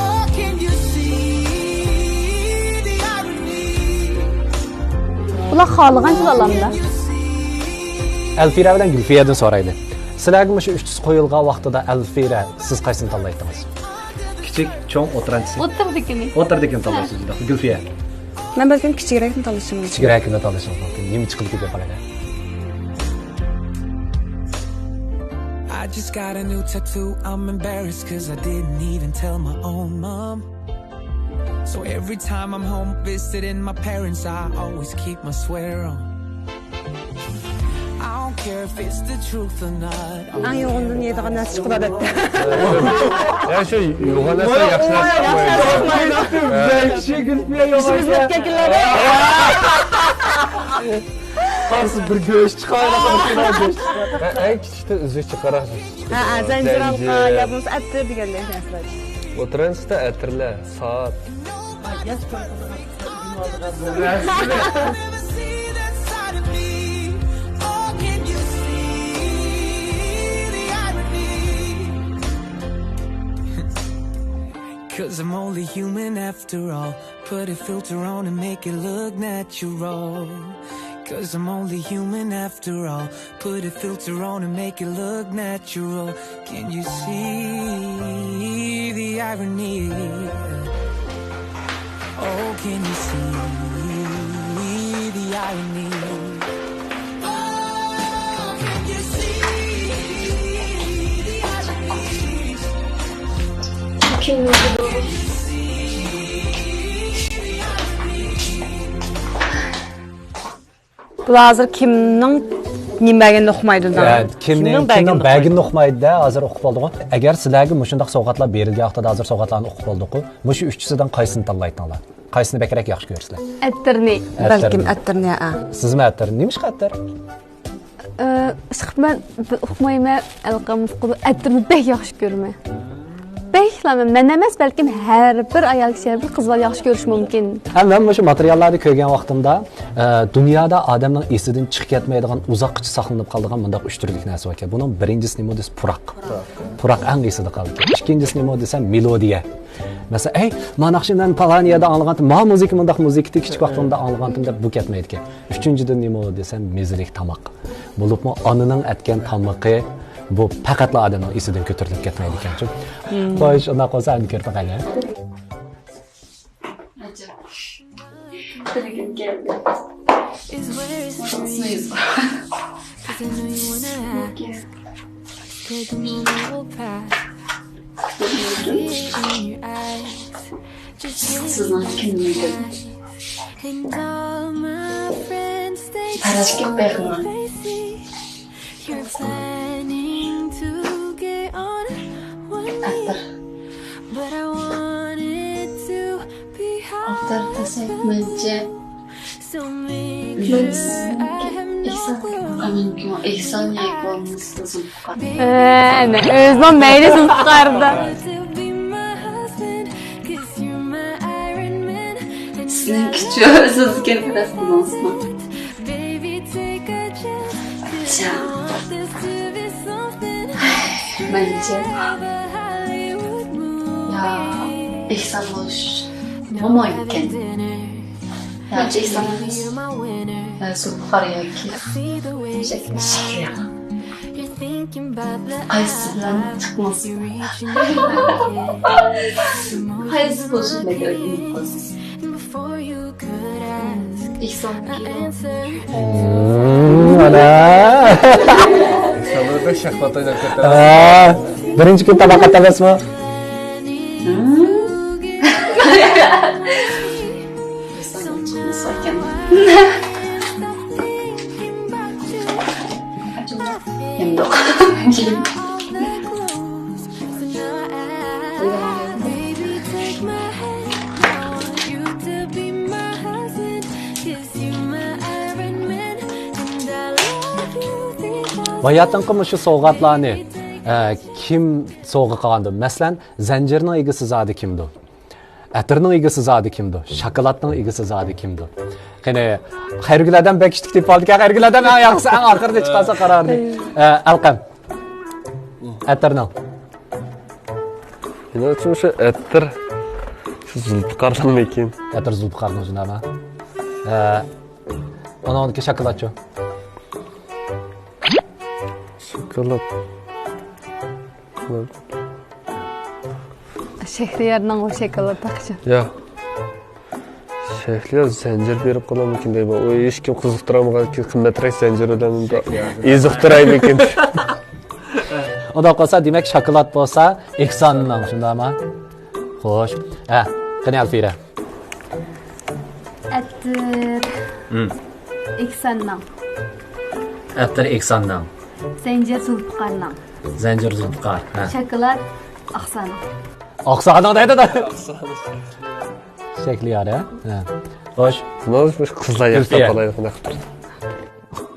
Oh, can you see the irony? بۇلار خالىغانچىلا ئالامدا. ئەلفىرە بىلەن گۈلفىيەدىن سورايلى. سىلەرگە مۇشۇ ئۈچ تۇس قويۇلغان ۋاقتىدا ئەلفىرە، سىز قايسىنى تاللايتتىڭىز؟ كىچىك، چوڭ، ئوتتۇرانچىسى. ئوتتۇرىدىكىنى. ئوتتۇرىدىكىنى تاللايسىز، شۇنداق. گۈلفىيە. مەن بەلكىم كىچىكرەكنى تاللىشىم مۇمكىن. كىچىكرەكنى تاللىشىڭىز مۇمكىن. نېمە چىقىدۇ دەپ قارايلى. I just got a new tattoo. I'm embarrassed 'cause I didn't even tell my own mom. So every time I'm home visiting my parents, I always keep my sweater on. I don't care if it's the truth or not. ئەڭ يوغىنىدىن يەيدىغان نەرسە چىقىدۇ، ئادەتتە. يا، شۇ يوغان نەرسە ياخشى نەرسە چىقمايدۇ. بەك كىشى گۈلپىيە يوغان ئىككىمىز ئىكەن. قارىسا بىر گۆش چىقار، بىر كىلو گۆش چىقار. ئەڭ كىچىكتىن ئۈزۈك چىقاراق. ھە، ھە، زەنجىر ھالقا، زەنجىر. يا بولمىسا ئەتىر دېگەندەك نەرسىلەر. ئوتتۇرانچىسىدا ئەتىرلەر، سائەت. Cause I'm only human after all. Put a filter on and make it look natural. Cause I'm only human after all. Put a filter on and make it look natural. Can you see the irony? Oh, can you see the irony? Oh, can you see بۇلار ھازىر كىمنىڭ نېمە بەرگىنىنى ئۇقمايدۇ. ھە، كىمنىڭ، كىمنىڭ بەرگىنىنى ئۇقمايدۇ. ئۇقمايدۇ-دە، ھازىر ئۇقۇپ بولدىغۇ. ئەگەر سىلەرگە مۇشۇنداق سوۋغاتلار بېرىلگەن ۋاقتىدا، ھازىر سوۋغاتلارنى ئۇقۇپ بولدۇققۇ، مۇشۇ ئۈچىسىدىن قايسىنى تاللايتتىڭلار؟ قايسىنى بەكرەك ياخشى كۆرىسىلەر؟ ئەتىرنى. ئەتىرنى. بەلكىم ئەتىرنى، ھە. سىزمۇ ئەتىر؟ نېمىشقا ئەتىر؟ ئى، ئىشقىلىپ مەن بىر ئۇقمايمەن، ئەلقەم ئۇقىدۇ، ئەتىرنى بەك ياخشى كۆرىمەن. بەكلا مەن، مەن ئەمەس، بەلكىم ھەر بىر ئايال كىشى، ھەر بىر قىز بالا ياخشى كۆرۈشى مۇمكىن. ھە، مەن مۇشۇ ماتېرىياللارنى كۆرگەن ۋاقتىمدا، ئە، دۇنيادا ئادەمنىڭ ئېسىدىن چىقىپ كەتمەيدىغان، ئۇزاققىچە ساقلىنىپ قالىدىغان مۇنداق ئۈچ تۈرلۈك نەرسە باركەن. بۇنىڭ بىرىنچىسى نېمە دېسە، پۇراق. پۇراق ئەڭ ئېسىدە قالىدىكەن. ئىككىنچىسى نېمە دېسە، مېلودىيە. مەسىلەن، ئەي، مانا ناخشىنى مەن پالان يەردە ئاڭلىغانتىم، ما مۇزىكا مۇنداق مۇزىكىدى، كىچىك ۋاقتىمدا ئاڭلىغانتىم دەپ بۇ كەتمەيدىكەن. ئۈچىنچىدىن نېمە دېسە، مېزىلىك تاماق. بولۇپمۇ ئانىنىڭ ئەتكەن تامىقى، بۇ پەقەتلا ئادەمنىڭ ئېسىدىن كۆتۈرۈلۈپ كەتمەيدىكەنچۇ. خوش، ئۇنداق بولسا ئەمدى كىرىپ باقايلى. ئەجەب. بىر كۈن كەلدى. سىزنىڭ كىملىكىڭىز؟ پەرەز كۆپ بېغىڭىز. ئەتىر. ئەتىر دېسەك مەنچە. مەن سىزنىڭكى ئېھسان. مەنكىمۇ ئېھسان ياكى بولمىسا زۇلپىقار. ئەنە، ئۆزىنىڭ مەيلى زۇلپىقاردا. سىزنىڭكىچۇ ئۆزىڭىزگە پەرەز قىلماڭسىزمۇ؟ مەنچە. يا، ئېھسان بولۇش مۇمكىن. يا، ئېھسان ئەمەس. يا، زۇلپىقار ياكى شەكلى. قايسى بىلەن چىقماس؟ قايسى بولۇشى كېرەك؟ ئېھسان. مانا. ئېھسانلار بەك شاھمات ئويناپ كەتتى. ھە. بىرىنچى كۈن تاماق ئەتەمەسمۇ؟ باياتىنقى مۇشۇ سوۋغاتلارنى، ئە، كىم سوۋغا قىلغاندۇ؟ مەسىلەن، زەنجىرنىڭ ئىگىسى زادى كىمدۇ؟ ئەتىرنىڭ ئىگىسى زادى كىمدۇ؟ شاكىلاتنىڭ ئىگىسى زادى كىمدۇ؟ قېنى، خەيرىگۈل ئادەم بەك كىچىك تېپىپ ئالدىكەن. خەيرىگۈل ئادەم ئەڭ ياخشىسى، ئەڭ ئاخىرىدا چىقارسا قارارنى. ئە، ئەلقەم. ئەتىرنىڭ. مېنىڭچە شۇ ئەتىر، شۇ زۇلپىقارنىڭمىكىن؟ ئەتىر زۇلپىقارنىڭ، شۇنداقمۇ؟ ھە. ئۇنىڭدىكى شاكىلاتچۇ؟ شاكىلات. شەھرىيارنىڭ ئۇ شاكىلات تاقىچۇ. يا. شەھرىيار زەنجىر بېرىپ قالامىكىن دەيمەن. ئۇ ھېچكىم قىزىقتۇرالمىغان، قىممەترەك زەنجىر بىلەن ئېزىقتۇرايمىكىن. ئۇنداق بولسا، دېمەك، شاكىلات بولسا، ئېھساننىڭ، شۇنداقمۇ؟ خوش. ھە، قېنى، ئەلفىرە. ئەتىر. ھىم. ئېھساننىڭ. ئەتىر ئېھساننىڭ. زەنجىر زۇلپىقارنىڭ. زەنجىر زۇلپىقار. ھە. شاكىلات ئاقسانىڭ. ئاقسانىڭ دەيدۇ-دە. شەكلىيار، ھە؟ ھە. خوش. نوز مۇش قىزلار ياقتا قالايدۇ، قانداق قىلىپ.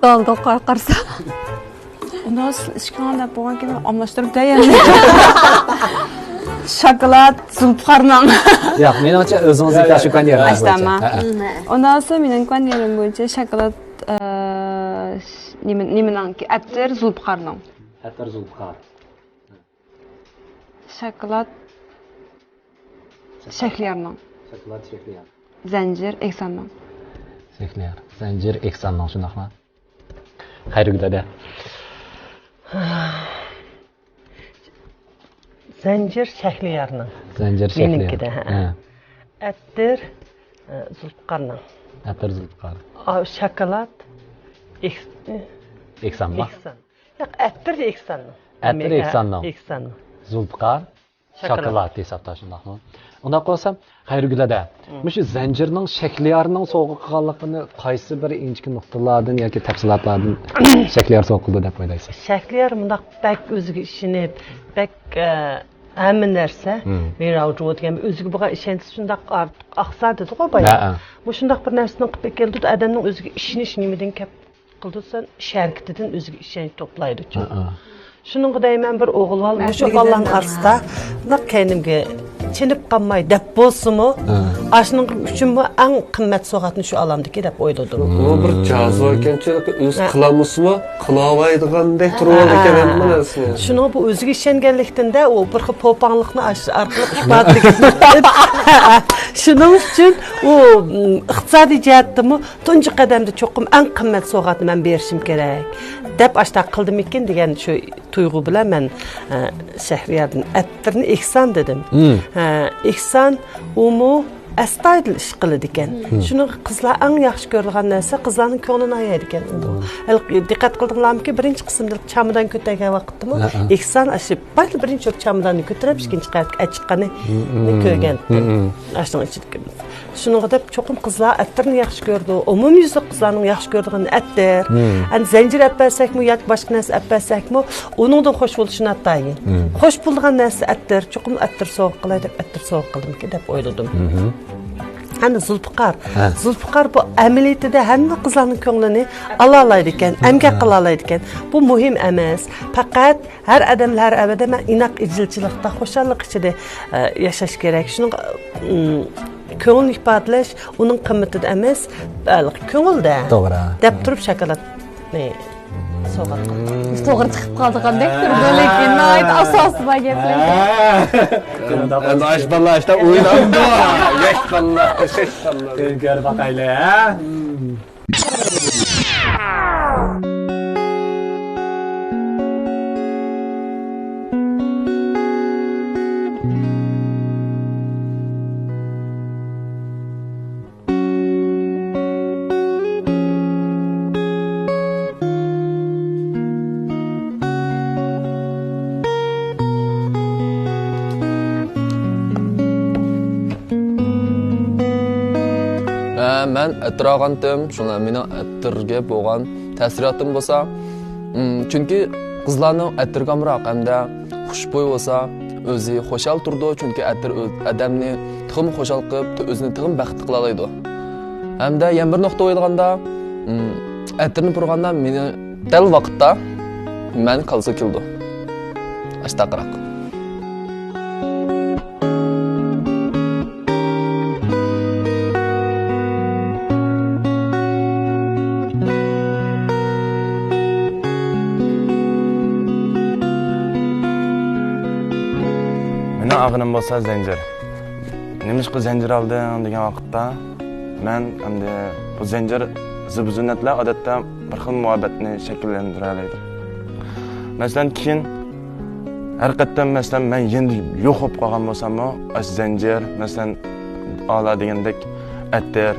دالغا قار-، قارىسا. ئۇنىڭ ئۈستىگە ئىشىكىڭ دەپ بولغان كېيىن ئالماشتۇرۇپ دەي ئەمدى. شاكىلات، زۇلپىقارنىڭ. ياق، مېنىڭچە ئۆزىڭىزنىڭكى شۇ كەن يەرگە بولىدۇ. ئاشتامە. ھە، ھە. ئۇنىڭ ئۈستى مېنىڭ كەن يېرىم بويىچە شاكىلات، ئە، نېمە، نېمىنىڭكى؟ ئەتىر، زۇلپىقارنىڭ. ئەتىر، زۇلپىقار. شاكىلات. شەھرىيارنىڭ. شاكىلات شەھرىيار. زەنجىر ئېھساننىڭ. شەھرىيار. زەنجىر ئېھساننىڭ، شۇنداقمۇ؟ خەيرىگۈل دەدە. زەنجىر شەھرىيارنىڭ. زەنجىر شەھرىيار. مېنىڭكىدە، ھە. ھە. ئەتىر، ئە، زۇلپىقارنىڭ. ئەتىر زۇلپىقار. ئا، شاكىلات ئېھس-، ئېھسانمۇ؟ ئېھسان. ياق، ئەتىر ئېھساننىڭ. ئەتىر ئېھساننىڭ. ئېھساننىڭ. زۇلپىقار. شاكىلات ھېسابتا، شۇنداقمۇ؟ ئۇنداق بولسا، خەيرىگۈل ھەدە، مۇشۇ زەنجىرنىڭ شەھلىيارنىڭ سوۋغا قىلغانلىقىنى قايسى بىر ئىنچىكە نۇقتىلاردىن ياكى تەپسىلاتلاردىن شەھلىيار سوۋغا قىلدى دەپ ئويلايسىز؟ شەھلىيار مۇنداق بەك ئۆزىگە ئىشىنىپ، بەك، ئە، ھەممە نەرسە، مم، مېنىڭ جۇۋۇ دېگەن ئۆزىگە بولغان ئىشەنچ شۇنداق ئارتۇق ئاقسا دېدىغۇ بايا. ھەئە. مۇشۇنداق بىر نەرسىنى قىلىپ ئەكەلدى، ئادەمنىڭ ئۆزىگە ئىشىنىش نېمىدىن كەپ قىلدى دېسەڭ، ئىش ھەرىكىتىدىن ئۆزىگە ئىشەنچ توپلايدۇچۇ. ھەئە. شۇنىڭغا دەيمەن، بىر ئوغۇل بالا مۇشۇ بالىلارنىڭ ئارىسىدا مۇنداق كەينىمگە چېنىپ قالماي دەپ بولسىمۇ، ھە، ئاشۇنىڭ ئۈچۈنمۇ ئەڭ قىممەت سوۋغاتنى شۇ ئالامدىكى دەپ ئويلىدىم. بۇ بىر جازا ئىكەنچۇ، ئۆزى، ھە، قىلالمىسىمۇ، قىلالايدىغاندەك تۇرۇۋالىدىكەن، ھە، ھەممە نەرسىنى. شۇنىڭ بۇ ئۆزىگە ئىشەنگەنلىكتىن-دە، ئۇ بىر خىل پوپاڭلىقنى ئاشۇ ئارقىلىق ئىپادىلىگەن. شۇنىڭ ئۈچۈن ئۇ، م، ئىقتىسادىي جەھەتتىمۇ تۇنجى قەدەمدە چوقۇم ئەڭ قىممەت سوۋغاتنى مەن بېرىشىم كېرەك دەپ ئاشۇنداق قىلدىمىكىن دېگەن شۇ تۇيغۇ بىلەن مەن، ئە، شەھرىياردىن ئەتىرنى ئېھسان دېدىم. مم. ھە، ئېھسان ئۇمۇ ئەستايىدىل ئىش قىلىدىكەن. مم. شۇنىڭغا قىزلار ئەڭ ياخشى كۆرىدىغان نەرسە قىزلارنىڭ كۆڭلىنى ئايايدىكەن. مم. ھېلىقى دىققەت قىلدىڭلارمىكىن، بىرىنچى قىسىمدا چامادان كۆتەرگەن ۋاقىتتىمۇ، ھە، ھە، ئېھسان ئاشۇ بايلا بىرىنچى بولۇپ چاماداننى كۆتۈرۈپ، ئىككىنچى قەۋەتكە ئەچىققىنىنى، مم، كۆرگەنتىم. مم. ئاشۇنىڭ ئىچىدىكى شۇنىڭغا دەپ چوقۇم قىزلار ئەتىرنى ياخشى كۆرىدۇ. ئومۇميۈزلۈك قىزلارنىڭ ياخشى كۆرىدىغىنى ئەتىر. مم. ئەمدى زەنجىر ئەپ بەرسەكمۇ ياكى باشقا نەرسە ئەپ بەرسەكمۇ، ئۇنىڭدىن خوش بولۇشى ناتايىن. مم. خوش بولىدىغان نەرسە ئەتىر. چوقۇم ئەتىر سوۋغا قىلاي دەپ، ئەتىر سوۋغا قىلدىمىكىن دەپ ئويلىدىم. مم. ئەمدى زۇلپىقار. ھە. زۇلپىقار بۇ ئەمەلىيىتىدە ھەممە قىزلارنىڭ كۆڭلىنى ئالالايدىكەن، ئەمگەك، ھە، قىلالايدىكەن. بۇ مۇھىم ئەمەس. پەقەت ھەر ئادەم ھەر ئەبەدە مەن ئىناق ئىجىلچىلىقتا، خۇشاللىق ئىچىدە، ئە، ياشاش كېرەك. شۇنىڭغا، ئىم، كۆڭۈل ئىپادىلەش، ئۇنىڭ قىممىتىدە ئەمەس، بەلكى كۆڭۈلدە، توغرا، دەپ تۇرۇپ شاكىلاتنى سوۋغات قىلدىم. توغرا چىقىپ قالىدىغاندەك تۇرىدۇ، لېكىن ناھايىتى ئاساسىي بار گەپلەر. ئەمدى ئاش باللا ئاشتا ئوينامدۇ؟ ياش باللا، ياش باللا. كۆرۈپ باقايلى، ھە؟ ھە، مەن ئەتىر ئالغانتىم، شۇڭا مېنىڭ ئەتىرگە بولغان تەسىراتىم بولسا، ئىم، چۈنكى قىزلارنىڭ ئەتىرىگە ئامراق ھەمدە خۇشبۇي بولسا، ئۆزى خۇشال تۇرىدۇ، چۈنكى ئەتىر ئۆ-، ئادەمنى تېخىمۇ خۇشال قىلىپ، ئۆزىنى تېخىمۇ بەختلىك قىلالايدۇ. ھەمدە يەنە بىر نۇقتا ئويلىغاندا، ئىم، ئەتىرنى پۇرىغاندا مېنى دەل ۋاقىتتا مەن كالىسا كېلىدۇ. ئاشتاقراق. مېنىڭ ئالغىنىم بولسا زەنجىر. نېمىشقا زەنجىر ئالدىڭ دېگەن ۋاقىتتا، مەن ئەمدى بۇ زەنجىر زىبۇ زىننەتلەر ئادەتتە بىر خىل مۇھەببەتنى شەكىللەندۈرەلەيدۇ. مەسىلەن، كېيىن ھەر قېتىم، مەسىلەن، مەن يېنىدا يوق بولۇپ قالغان بولساممۇ، ئاشۇ زەنجىر، مەسىلەن، ئالا دېگەندەك ئەتىر،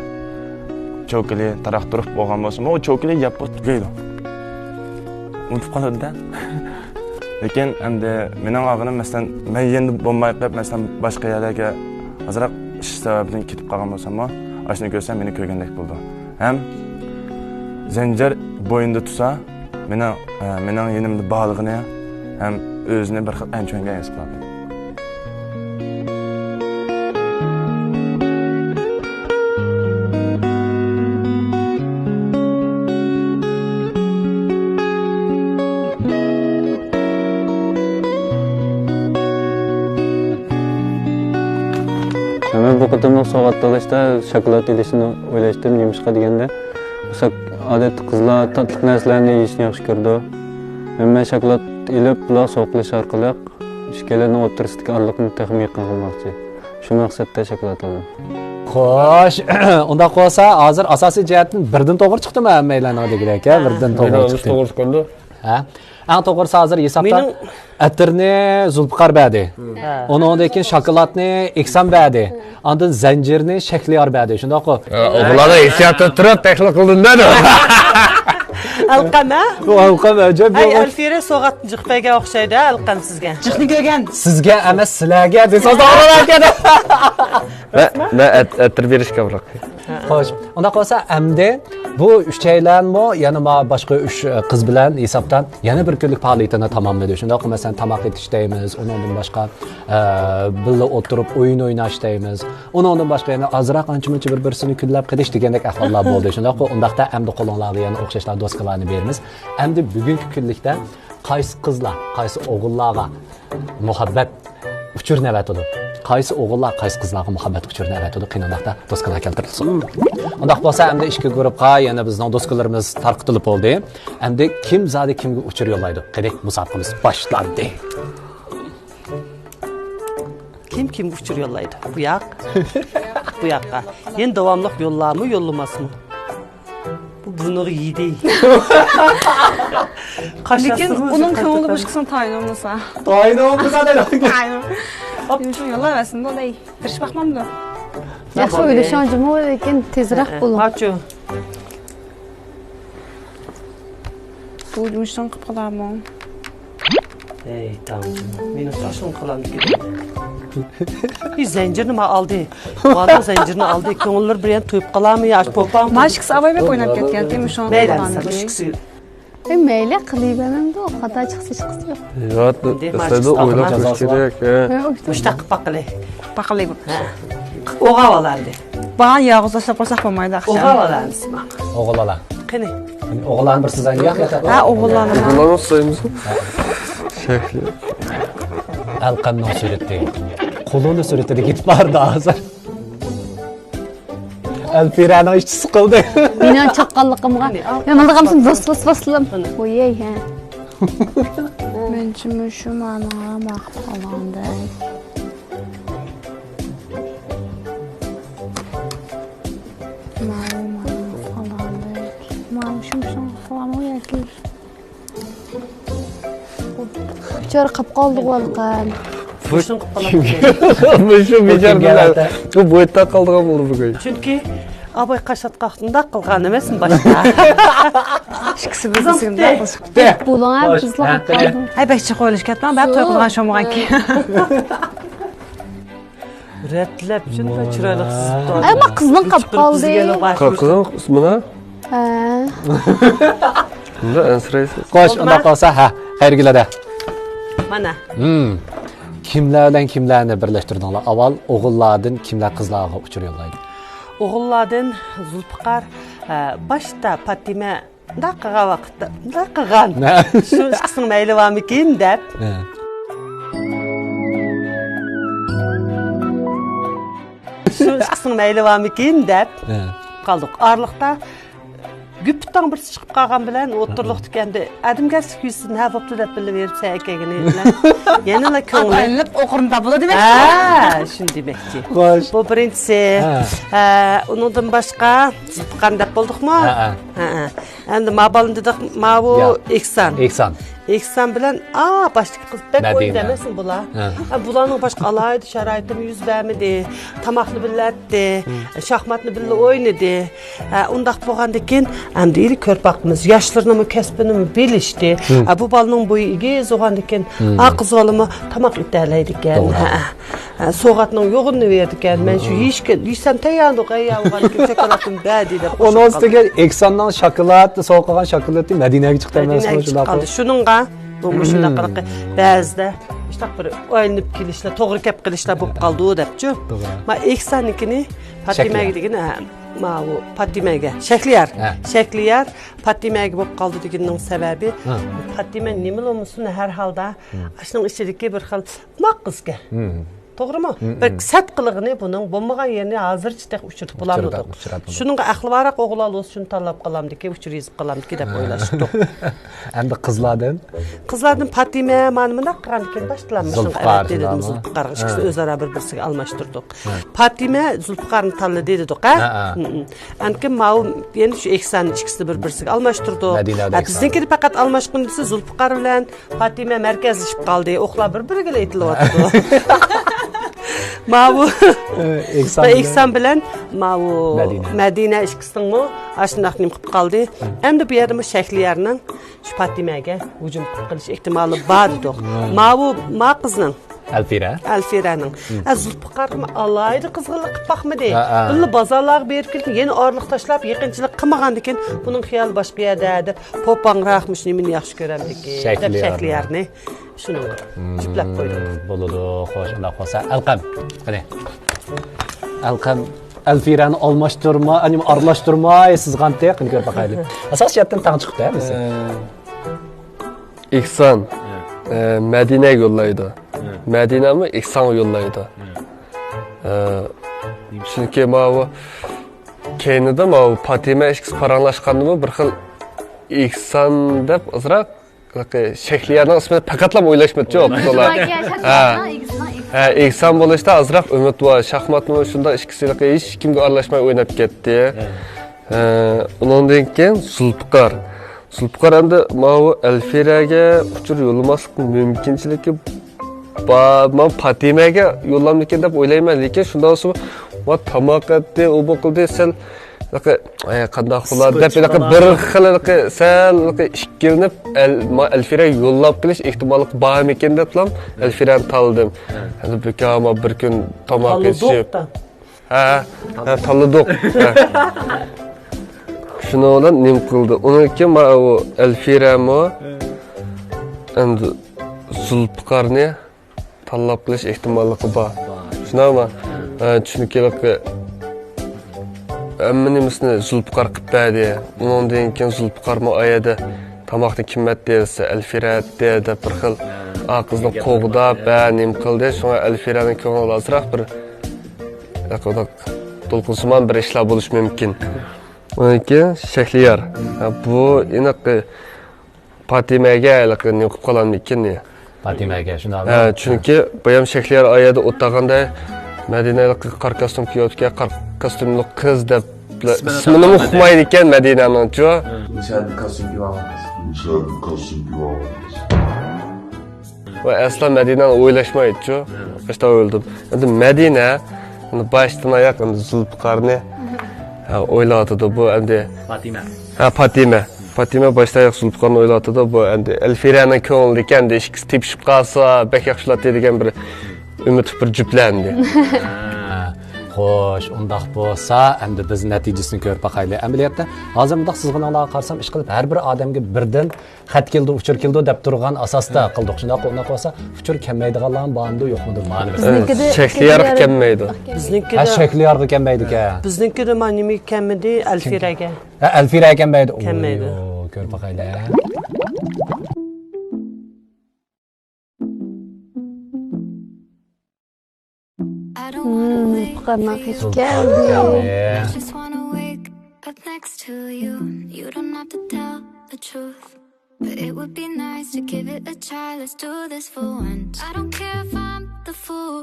چوكىلى تاراقتۇرۇپ بولغان بولسىمۇ، ئۇ چوكىلى يەپ تۈگەيدۇ. ئۇنتۇپ قالىدۇ-دە. لېكىن ئەمدى مېنىڭ ئالغىنىم، مەسىلەن، مەن يېنىدا بولماي قېلىپ، مەسىلەن، باشقا يەرلەرگە ئازراق ئىش سەۋەبىدىن كېتىپ قالغان بولساممۇ، ئاشۇنى كۆرسە مېنى كۆرگەندەك بولىدۇ. ھەم زەنجىر بوينىدا تۇرسا، مېنىڭ، ئە، مېنىڭ يېنىمدا بارلىقىنى ھەم ئۆزىنى بىر خىل ئەنچۈمەنگە ھېس قىلىدۇ. مەن بۇ قېتىملىق سوۋغات تاللاشتا شاكىلات ئېلىشنى ئويلاشتىم. نېمىشقا دېگەندە، ئادەتتە قىزلار تاتلىق نەرسىلەرنى يېيىشنى ياخشى كۆرىدۇ. ھەم مەن شاكىلات ئېلىپ، بۇلارغا سوۋغا قىلىش ئارقىلىق ئىككىيلەننىڭ ئوتتۇرىسىدىكى ئارىلىقنى تېخىمۇ يېقىنغا ئالماقچى. شۇ مەقسەتتە شاكىلات ئالدىم. خوش، ئۇنداق بولسا، ھازىر ئاساسىي جەھەتتىن بىردىن توغرا چىقتىمۇ ھەممەيلەننىڭ دېگۈدەك، ھە؟ بىردىن توغرا چىقتى. توغرا چىققاندۇ. ھە؟ ئەڭ توغرىسى ھازىر ھېسابتا مېنىڭ ئەتىرنى زۇلپىقار بەردى. ھە. ئۇنىڭدىن كېيىن شاكىلاتنى ئېھسان بەردى. ئاندىن زەنجىرنى شەھلىيار بەردى. شۇنداققۇ؟ ھە، ئوغۇللارنى ھېسسىياتتا تۇرۇپ تەشۋىق قىلدىم دەيدۇ. ئەلقەم، ھە؟ بۇ ئەلقەم ئەجەب ئەي، يوغان. ئەلفىرە سوغاتنى جىق بەرگەن ئوخشايدۇ، ھە، ئەلقەم سىزگە. جىقنى كۆرگەن. سىزگە ئەمەس، سىلەرگە دېسە توغرا ئىكەن. مەن، مەن ئەت-، ئەتىر بېرىشكە بۇيرۇق. خوش، ئۇنداق بولسا ئەمدى بۇ ئۈچەيلەنمۇ يەنە ما باشقا ئۈچ، ئە، قىز بىلەن ھېسابتا يەنە بىر كۈنلۈك پائالىيىتىنى تاماملىدى. شۇنداق، مەسىلەن، تاماق ئېتىش دەيمىز، ئۇنىڭدىن باشقا، ئە، بىللە ئولتۇرۇپ ئويۇن ئويناش دەيمىز. ئۇنىڭدىن باشقا يەنە ئازراق ئانچە-مۇنچە بىر-بىرسىنى كۈنلەپ قېلىش دېگەندەك ئەھۋاللار بولدى. شۇنداققۇ، ئۇنداقتا ئەمدى قولۇڭلاردا يەنە ئوخشاشلا دوسكىلارنى بېرىمىز. ئەمدى بۈگۈنكى كۈنلۈكتە قايسى قىزلار، قايسى ئوغۇللارغا مۇھەببەت ئۇچۇرىنى ئەۋەتىدۇ؟ قايسى ئوغۇللار، قايسى قىزلارغا مۇھەببەت ئۇچۇرىنى ئەۋەتىدۇ؟ قېنى، ئۇنداقتا دوسكىلار كەلتۈرۈلسۇن. ئۇنداق بولسا، ئەمدى ئىككى گۇرۇپقا يەنە بىزنىڭ دوسكىلىرىمىز تارقىتىلىپ بولدى. ئەمدى كىم زادى كىمگە ئۇچۇر يوللايدۇ؟ قېنى، مۇسابىقىمىز باشلاندى. كىم كىمگە ئۇچۇر يوللايدۇ؟ بۇ ياق. بۇ ياققا. يەنە داۋاملىق يوللارمۇ، يوللىماسمۇ؟ بۇ بۇرنىغا يېدى. لېكىن ئۇنىڭ كۆڭلىدە باشقىسىنى تايىنى بولمىسا. تايىنى بولمىسا دەيدۇ. تايىنى. يوللاۋەرسىن، بۇ دەي. تىرىشىپ باقمامدۇ؟ ياخشى ئويلىشىڭ جۇمۇ، لېكىن تېزرەك بولۇڭ. ماچۇ. بۇ مۇشۇنى قىلىپ قالارمۇ؟ ئەي، تاڭ، مېنى تاشلىغان قالامدىكىن. ئى، زەنجىرنى ما ئالدى. مانا زەنجىرنى ئالدى. كۆڭۈللىرى بىر يەنە تويۇپ قالامۇ يا، ئاشۇ پوپاڭ؟ ما ئىككىسى ئاۋاي بەك ئويناپ كەتكەن، مۇشۇنى مەيلى، قىلغان ئەمىسە، مۇشۇ ئىككىسى. ئەي، مەيلى، قىلىۋەرمەمدۇ، خاتا چىقسا ھېچقىسى يوق. يا، ئەمدى ما ئەسلىدە ئىككىسى ئويلاپ تاپقان كۆرۈش جازاسى بار. كېرەك، ھە. ھە، ئۇشتا. مۇشۇنداق قىلىپ باققىلى. باققىلى بولۇپ. ھە. ئوغاۋ ئالامدى. بارغان يالغۇز تاشلاپ قويساق بولمايدۇ ئاخشام. ئوغاۋ ئالامدى. ئوغۇل ئالا. قېنى؟ قېنى، ئوغۇللارنى بىر سىزايلى، ياق، ياق، ياق. ھە، ئوغۇللارنى. ئوغۇللارنى سىزايمىز. شەكلى. ئەلقەمنىڭ سۈرىتى. قۇلۇنى سۈرىتىدە كېتىپ باردى ھازىر. ئەلفىرەنىڭ ئىچى سىقىلدى. مېنىڭ چاققانلىقىمغا. يا، ماڭا قارىسام، ۋاس، ۋاس، ۋاس، ۋاس. ۋويەي، ھە. مەنچە مۇشۇ مانىڭغا ماقۇل قالغاندەك. ماۋۇ مانا قالغاندەك. ماۋۇ شۇ، شۇ قىلامۇ ياكى؟ ئۇچار قاپ قالدىغۇ ئەلقەم. بۇ شۇ بىچار بىلەن بۇ بويتا قالدىغان بولدى بۈگۈن. چۈنكى ئاباي قاشاتقاق شۇنداق قىلغان ئەمەسمۇ باشتا؟ ئىككىسى بىر-بىرسىگە مۇنداق قىلىشىپ. بولۇڭ، ھە، بىزلا قاپ قالدۇق. ھەي، بەك جىق ئويلىشىپ كەتمەڭ، بەك توي قىلغان شۇ بولغانكى. رەتلەپ شۇنداق چىرايلىق سىزىپتۇ. ئەمما قىزنىڭ قاپ قالدى. قىزنىڭ ئىسمىنا؟ ھە. بۇندا ئەنسىرەيسىز. خوش، ئۇنداق بولسا، ھە، خەيرگىلەدە. مانا. ھىم. كىملەر بىلەن كىملەرنى بىرلەشتۈردۈڭلار؟ ئاۋۋال ئوغۇللاردىن كىملەر قىزلارغا ئۇچۇر يوللايدۇ؟ ئوغۇللاردىن زۇلپىقار، ئە، باشتا پاتىمە مۇنداق قىلغان ۋاقىتتا، مۇنداق قىلغان. نە؟ شۇ ئىككىسىنىڭ مەيلى بارمىكىن دەپ. ھە. شۇ ئىككىسىنىڭ مەيلى بارمىكىن دەپ ھە. قالدۇق. ئارىلىقتا گۈپپىتاڭ بىرسى چىقىپ قالغان بىلەن ئوتتۇرىلىقتىكى ئەمدى ئادەمگەرچىلىك يۈزىسىدىن ھە بوپتۇ دەپ بىلىۋېرىپ سەن ئەكەلگىنى بىلەن يەنىلا كۆڭلى ئايلىنىپ ئوقۇرۇندا بولىدۇ دېمەكچى. ھە، شۇنى دېمەكچى. خوش. بۇ بىرىنچىسى. ھە. ھە، ئۇنىڭدىن باشقا زۇلپىقارنى دەپ بولدۇقمۇ؟ ھە، ھە. ھە، ھە. ئەمدى ما بالىنى دېدۇق، ماۋۇ يا. ئېھسان. ئېھسان. ئېھسان بىلەن، ئا، باشتىكى قىز بەك مەدىنە. ئوينىدى ئەمەسمۇ بۇلار؟ ھە. ئا، بۇلارنىڭ باشقا ئالاھىدە شارائىتىمۇ يۈز بەرمىدى. تاماقنى بىللە ئەتتى، ھىم. شاھماتنى بىللە ئوينىدى. ھە، ئۇنداق بولغاندىكىن، ئەمدى ئېلى كۆرۈپ باقىمىز. ياشلىرىنىمۇ، كەسپىنىمۇ بىلىشتى. ھىم. ھە، بۇ بالىنىڭ بويى ئېگىز بولغاندىكىن، ھىم. ئا، قىز بالىمۇ تاماق ئېتەلەيدىكەن. توغرا. ھە. ھە، سوغاتنىڭ يوغىنىنى بېرىدىكەن. مەن شۇ يېيىشكە، يېسەم تەيياردۇق، ئەي، يا، ئۇغان كىم شاكىلاتتىن بەر دەپ. ئۇنىڭ ئۈستىگە ئېھساننىڭ شاكىلات، سوغا قىلغان شاكىلاتى مەدىنەگە چىقتى ئەمەسمۇ، مەدىنەگە چىقىپ شۇنداقمۇ؟ قالدى. شۇنىڭغا بۇ مۇشۇنداق قىلىقى بەزىدە مۇشۇنداق بىر ئايلىنىپ كېلىشلەر، توغرا كەپ قېلىشلار بولۇپ قالدى دەپچۇ. توغرا. ما ئېھساننىڭكىنى پاتىمەگە دېگىنى، ھە، ماۋۇ پاتىمەگە. شەكلىيار. ھە. شەكلىيار پاتىمەگە بولۇپ قالدى دېگىنىنىڭ سەۋەبى، ھە. پاتىمە نېمىلا بولمىسۇن، ھەر ھالدا ھە. ئاشۇنىڭ ئىچىدىكى بىر خىل ناق قىزكەن. ھىم. توغرىمۇ؟ ھىم، بىر ھىم. سەت قىلىغىنى بۇنىڭ بولمىغان يېرىنى ھازىرچە تېخى ئۇچرىتىپ بولالمىدۇق. ئۇچراتمىدۇق. شۇنىڭغا ئەقلىۋارراق ئوغۇل ئالغۇسى شۇنى تاللاپ قالامدىكى، ئۇچۇر يېزىپ قالامدىكى دەپ ھە. ئويلاشتۇق. ئەمدى قىزلاردىن؟ قىزلاردىن پاتىمە، مانا مۇنداق قىلغاندىكىن باشتىلار مۇشۇنىڭغا زۇلپىقار ئەۋەتتى دېدىم، شۇنداقمۇ؟ زۇلپىقارغا. ئىككىسىنى ھە. ئۆزئارا بىر-بىرسىگە ئالماشتۇردۇق. ھە. پاتىمە زۇلپىقارنى تاللىدى دېدۇق، ھە؟ ھە، ھە. ھىم، ھىم. ئاندىن كېيىن ماۋۇ يەنە شۇ ئېھساننى ئىككىسىنى بىر-بىرسىگە ئالماشتۇردۇق. مەدىنە ھە، ئەۋەتسە. بىزنىڭكىدە پەقەت ئالماشقىنىسى زۇلپىقار بىلەن پاتىمە مەركەزلىشىپ قالدى. ئوقلار بىر-بىرىگىلا ئېتىلىۋاتىدۇ. ماۋۇ ئېھسان بىلەن، ئېھسان بىلەن ماۋۇ مەدىنە. مەدىنە ئىككىسىنىڭمۇ ئاشۇنداق نېمە قىلىپ قالدى. ئەمدى بۇ يەردىمۇ شەھلىيارنىڭ شۇ پاتىمەگە ھۇجۇم قىلىپ قېلىش ئېھتىمالى بار دېدۇق. ماۋۇ، ما قىزنىڭ. ئەلفىرە. ئەلفىرەنىڭ. ئە، زۇلپىقارمۇ ئالاھىدە قىزغىنلىق قىلىپ باقمىدى. ھە، ھە. بىللە بازارلارغا بېرىپ كېلىپ، يەنە ئارىلىق تاشلاپ، يېقىنچىلىق قىلمىغاندىكىن، بۇنىڭ خىيالى باشقا يەردە دەپ، پوپاڭراق مۇشۇ نېمىنى ياخشى كۆرەمدىكىن دەپ شەھلىيارنى. شەھلىيارنى شۇنىڭغا جۈپلەپ قويدۇم. مم، بولىدۇ. خوش، ئۇنداق بولسا، ئەلقەم. قېنى. ئەلقەم، ئەلفىرەنى ئالماشتۇرما، ئانىمۇ ئارىلاشتۇرماي سىزغانتى. قېنى كۆرۈپ باقايلى. ئاساسىي جەھەتتىن تەڭ چىقىپتۇ، ھەممىسى. ئە، ئېھسان، ھە. ئە، مەدىنەگە يوللايدۇ. ھە. مەدىنەمۇ ئېھسانغا يوللايدۇ. ھە. ئە، چۈنكى ماۋۇ كەينىدە ماۋۇ پاتىمە ئىككىسى پاراڭلاشقاندىمۇ بىر خىل ئېھسان دەپ ئازراق شەھلىيارنىڭ ئىسمىنى پەقەتلا ئويلاشمىدىچۇ، ئوقۇتقۇچىلار. ھە. ھە، ئېھسان بولۇشتا ئازراق ئۈمىد بار. شاھماتمۇ شۇنداق ئىككىسى ھېچكىمگە ئارىلاشماي ئويناپ كەتتى. ھە. ھە، ئۇنىڭدىن كېيىن زۇلپىقار. زۇلپىقار ئەمدى ماۋۇ ئەلفىرەگە ئۇچۇر يوللىماسلىق مۇمكىنچىلىكى بار. مەن پاتىمەگە يوللامدىكىن دەپ ئويلايمەن، لېكىن شۇنداق بولسىمۇ، ما تاماق ئەتتى، ئۇ بۇ قىلدى، سەل، ئە، قانداق بولار دەپ، بىر خىل، سەل ئىككىلىنىپ، ئەل-، ما ئەلفىرەگە يوللاپ قېلىش ئېھتىماللىقى بارمىكىن دەپلا ئەلفىرەنى تاللىدىم. ھە. ئەمدى بىكار ما بىر كۈن تاماق ئېتىشىپ. ھە، ھە، تاللىدۇق. ھە. شۇنىڭ بىلەن نېمە قىلدى؟ ئۇنىڭ كېيىن ما ئۇ ئەلفىرەمۇ ئەمدى زۇلپىقارنى تاللاپ قېلىش ئېھتىماللىقى بار. شۇنداقمۇ؟ ھە، چۈنكى ھەممە نېمىسىنى زۇلپىقار قىلىپ بەردى. ئۇنىڭدىن كېيىن زۇلپىقارمۇ ئايەدە تاماقنى كىم ئەتتى دېسە، ئەلفىرە ئەتتى دەپ بىر خىل ئا قىزنى قوغداپ، ھە، نېمە قىلدى. شۇڭا ئەلفىرەنىڭ كۆڭلىدە ئازراق بىر دولقۇنسىمان بىر ئىشلار بولۇشى مۇمكىن. ئۇنىڭ كېيىن شەھلىيار. ھە، بۇ ئېنىق پاتىمەگە ھېلىقى نېمە قىلىپ قالامدىكىن؟ پاتىمەگە، شۇنداقمۇ؟ ھە، چۈنكى بايام شەھلىيار ئايەدە ئولتۇرغاندا مەدىنە ھېلىقى قارا كاستيۇم كىيىۋاتىدىكەن، قارا كاستيۇملۇق قىز دەپ ئىسمىنىمۇ ئۇقمايدىكەن مەدىنەنىڭچۇ. نىشاندىن كاستيۇم كىيىۋالغان قىز. نىشاندىن كاستيۇم كىيىۋالغان قىز. ۋە ئەسلا مەدىنەنى ئويلاشمايدىچۇ. ھە. ئاشۇنداق ئويلىدىم. ئەمدى مەدىنە، ئەمدى باشتىن ئاياق ئەمدى زۇلپىقارنى، ھە، ئويلاۋاتىدۇ. بۇ ئەمدى پاتىمە. ھە، پاتىمە. پاتىمە باشتىن ئاياق زۇلپىقارنى ئويلاۋاتىدۇ. بۇ ئەمدى ئەلفىرەنىڭ كۆڭلىدىكى ئەمدى ئىككىسى تېپىشىپ قالسا بەك ياخشى بولاتتى دېگەن بىر ئۈمىد بىر جۈپلەندى. ھە، خوش، ئۇنداق بولسا ئەمدى بىز نەتىجىسىنى كۆرۈپ باقايلى. ئەمەلىيەتتە ھازىر مۇنداق سىزغىنىڭلارغا قارىسام، ئىشقىلىپ ھەر بىر ئادەمگە بىردىن خەت كېلىدۇ، ئۇچۇر كېلىدۇ دەپ تۇرغان ئاساستا قىلدۇق. شۇنداق، ئۇنداق بولسا ئۇچۇر كەلمەيدىغانلارمۇ بارمىدۇ، يوقمىدۇ؟ مانا بىر بىزنىڭكىدە شەھلىيارغا كەلمەيدۇ. بىزنىڭكىدە ھە، شەھلىيارغا كەلمەيدىكەن. بىزنىڭكىدە مانا نېمىگە كەلمىدى؟ ئەلفىرەگە. ھە، ئەلفىرەگە كەلمەيدۇ. كەلمەيدۇ. ئوي، كۆرۈپ باقايلى. Hmm, قارناق يېتىپ كەلدى. Just wanna wake up next to you. You don't have to tell the truth, but it would be nice to give it a try. Let's do this for once. I don't care if I'm the fool.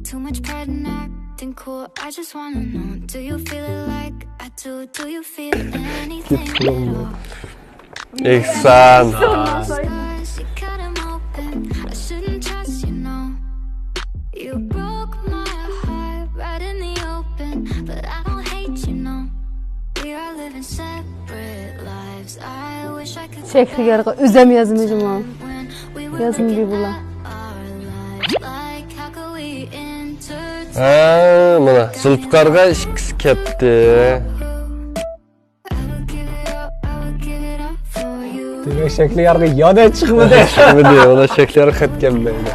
Too much pride in acting cool. I just wanna know, do you feel it like I do? Do you feel anything at all? ئېھسان. شەھلىيارغا ئۆزەم يازمىدىمۇ؟ يازمىدى بۇلار. ھە، مانا زۇلپىقارغا ئىككىسى كەتتى. دېمەك، شەھلىيارغا يەنە چىقمىدى. چىقمىدى، ئۇنىڭ شەھلىيارغا خەت كەلمەيدۇ.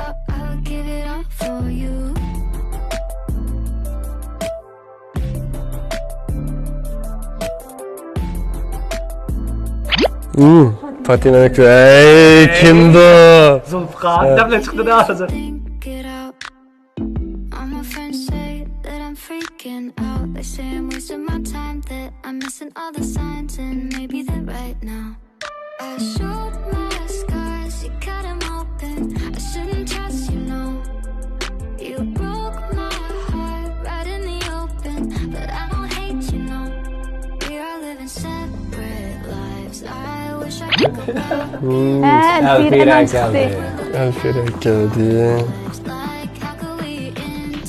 ھىم، پاتىمەنىڭكى، ئەي، كىمدۇ؟ زۇلپىقار دەپلا چىقتى-دە ھازىر. All my friends say that I'm freaking out. They say I'm wasting my time, that I'm missing all the signs, and maybe they're right now. I showed my scars, you cut 'em open. I shouldn't trust you, no. You broke my heart right in the open, but I don't hate you, no. We are living separate lives. I wish I could go back. ھە، ئەلفىرەنىڭ چىقتى. ئەلفىرە كەلدى. Like, how could we end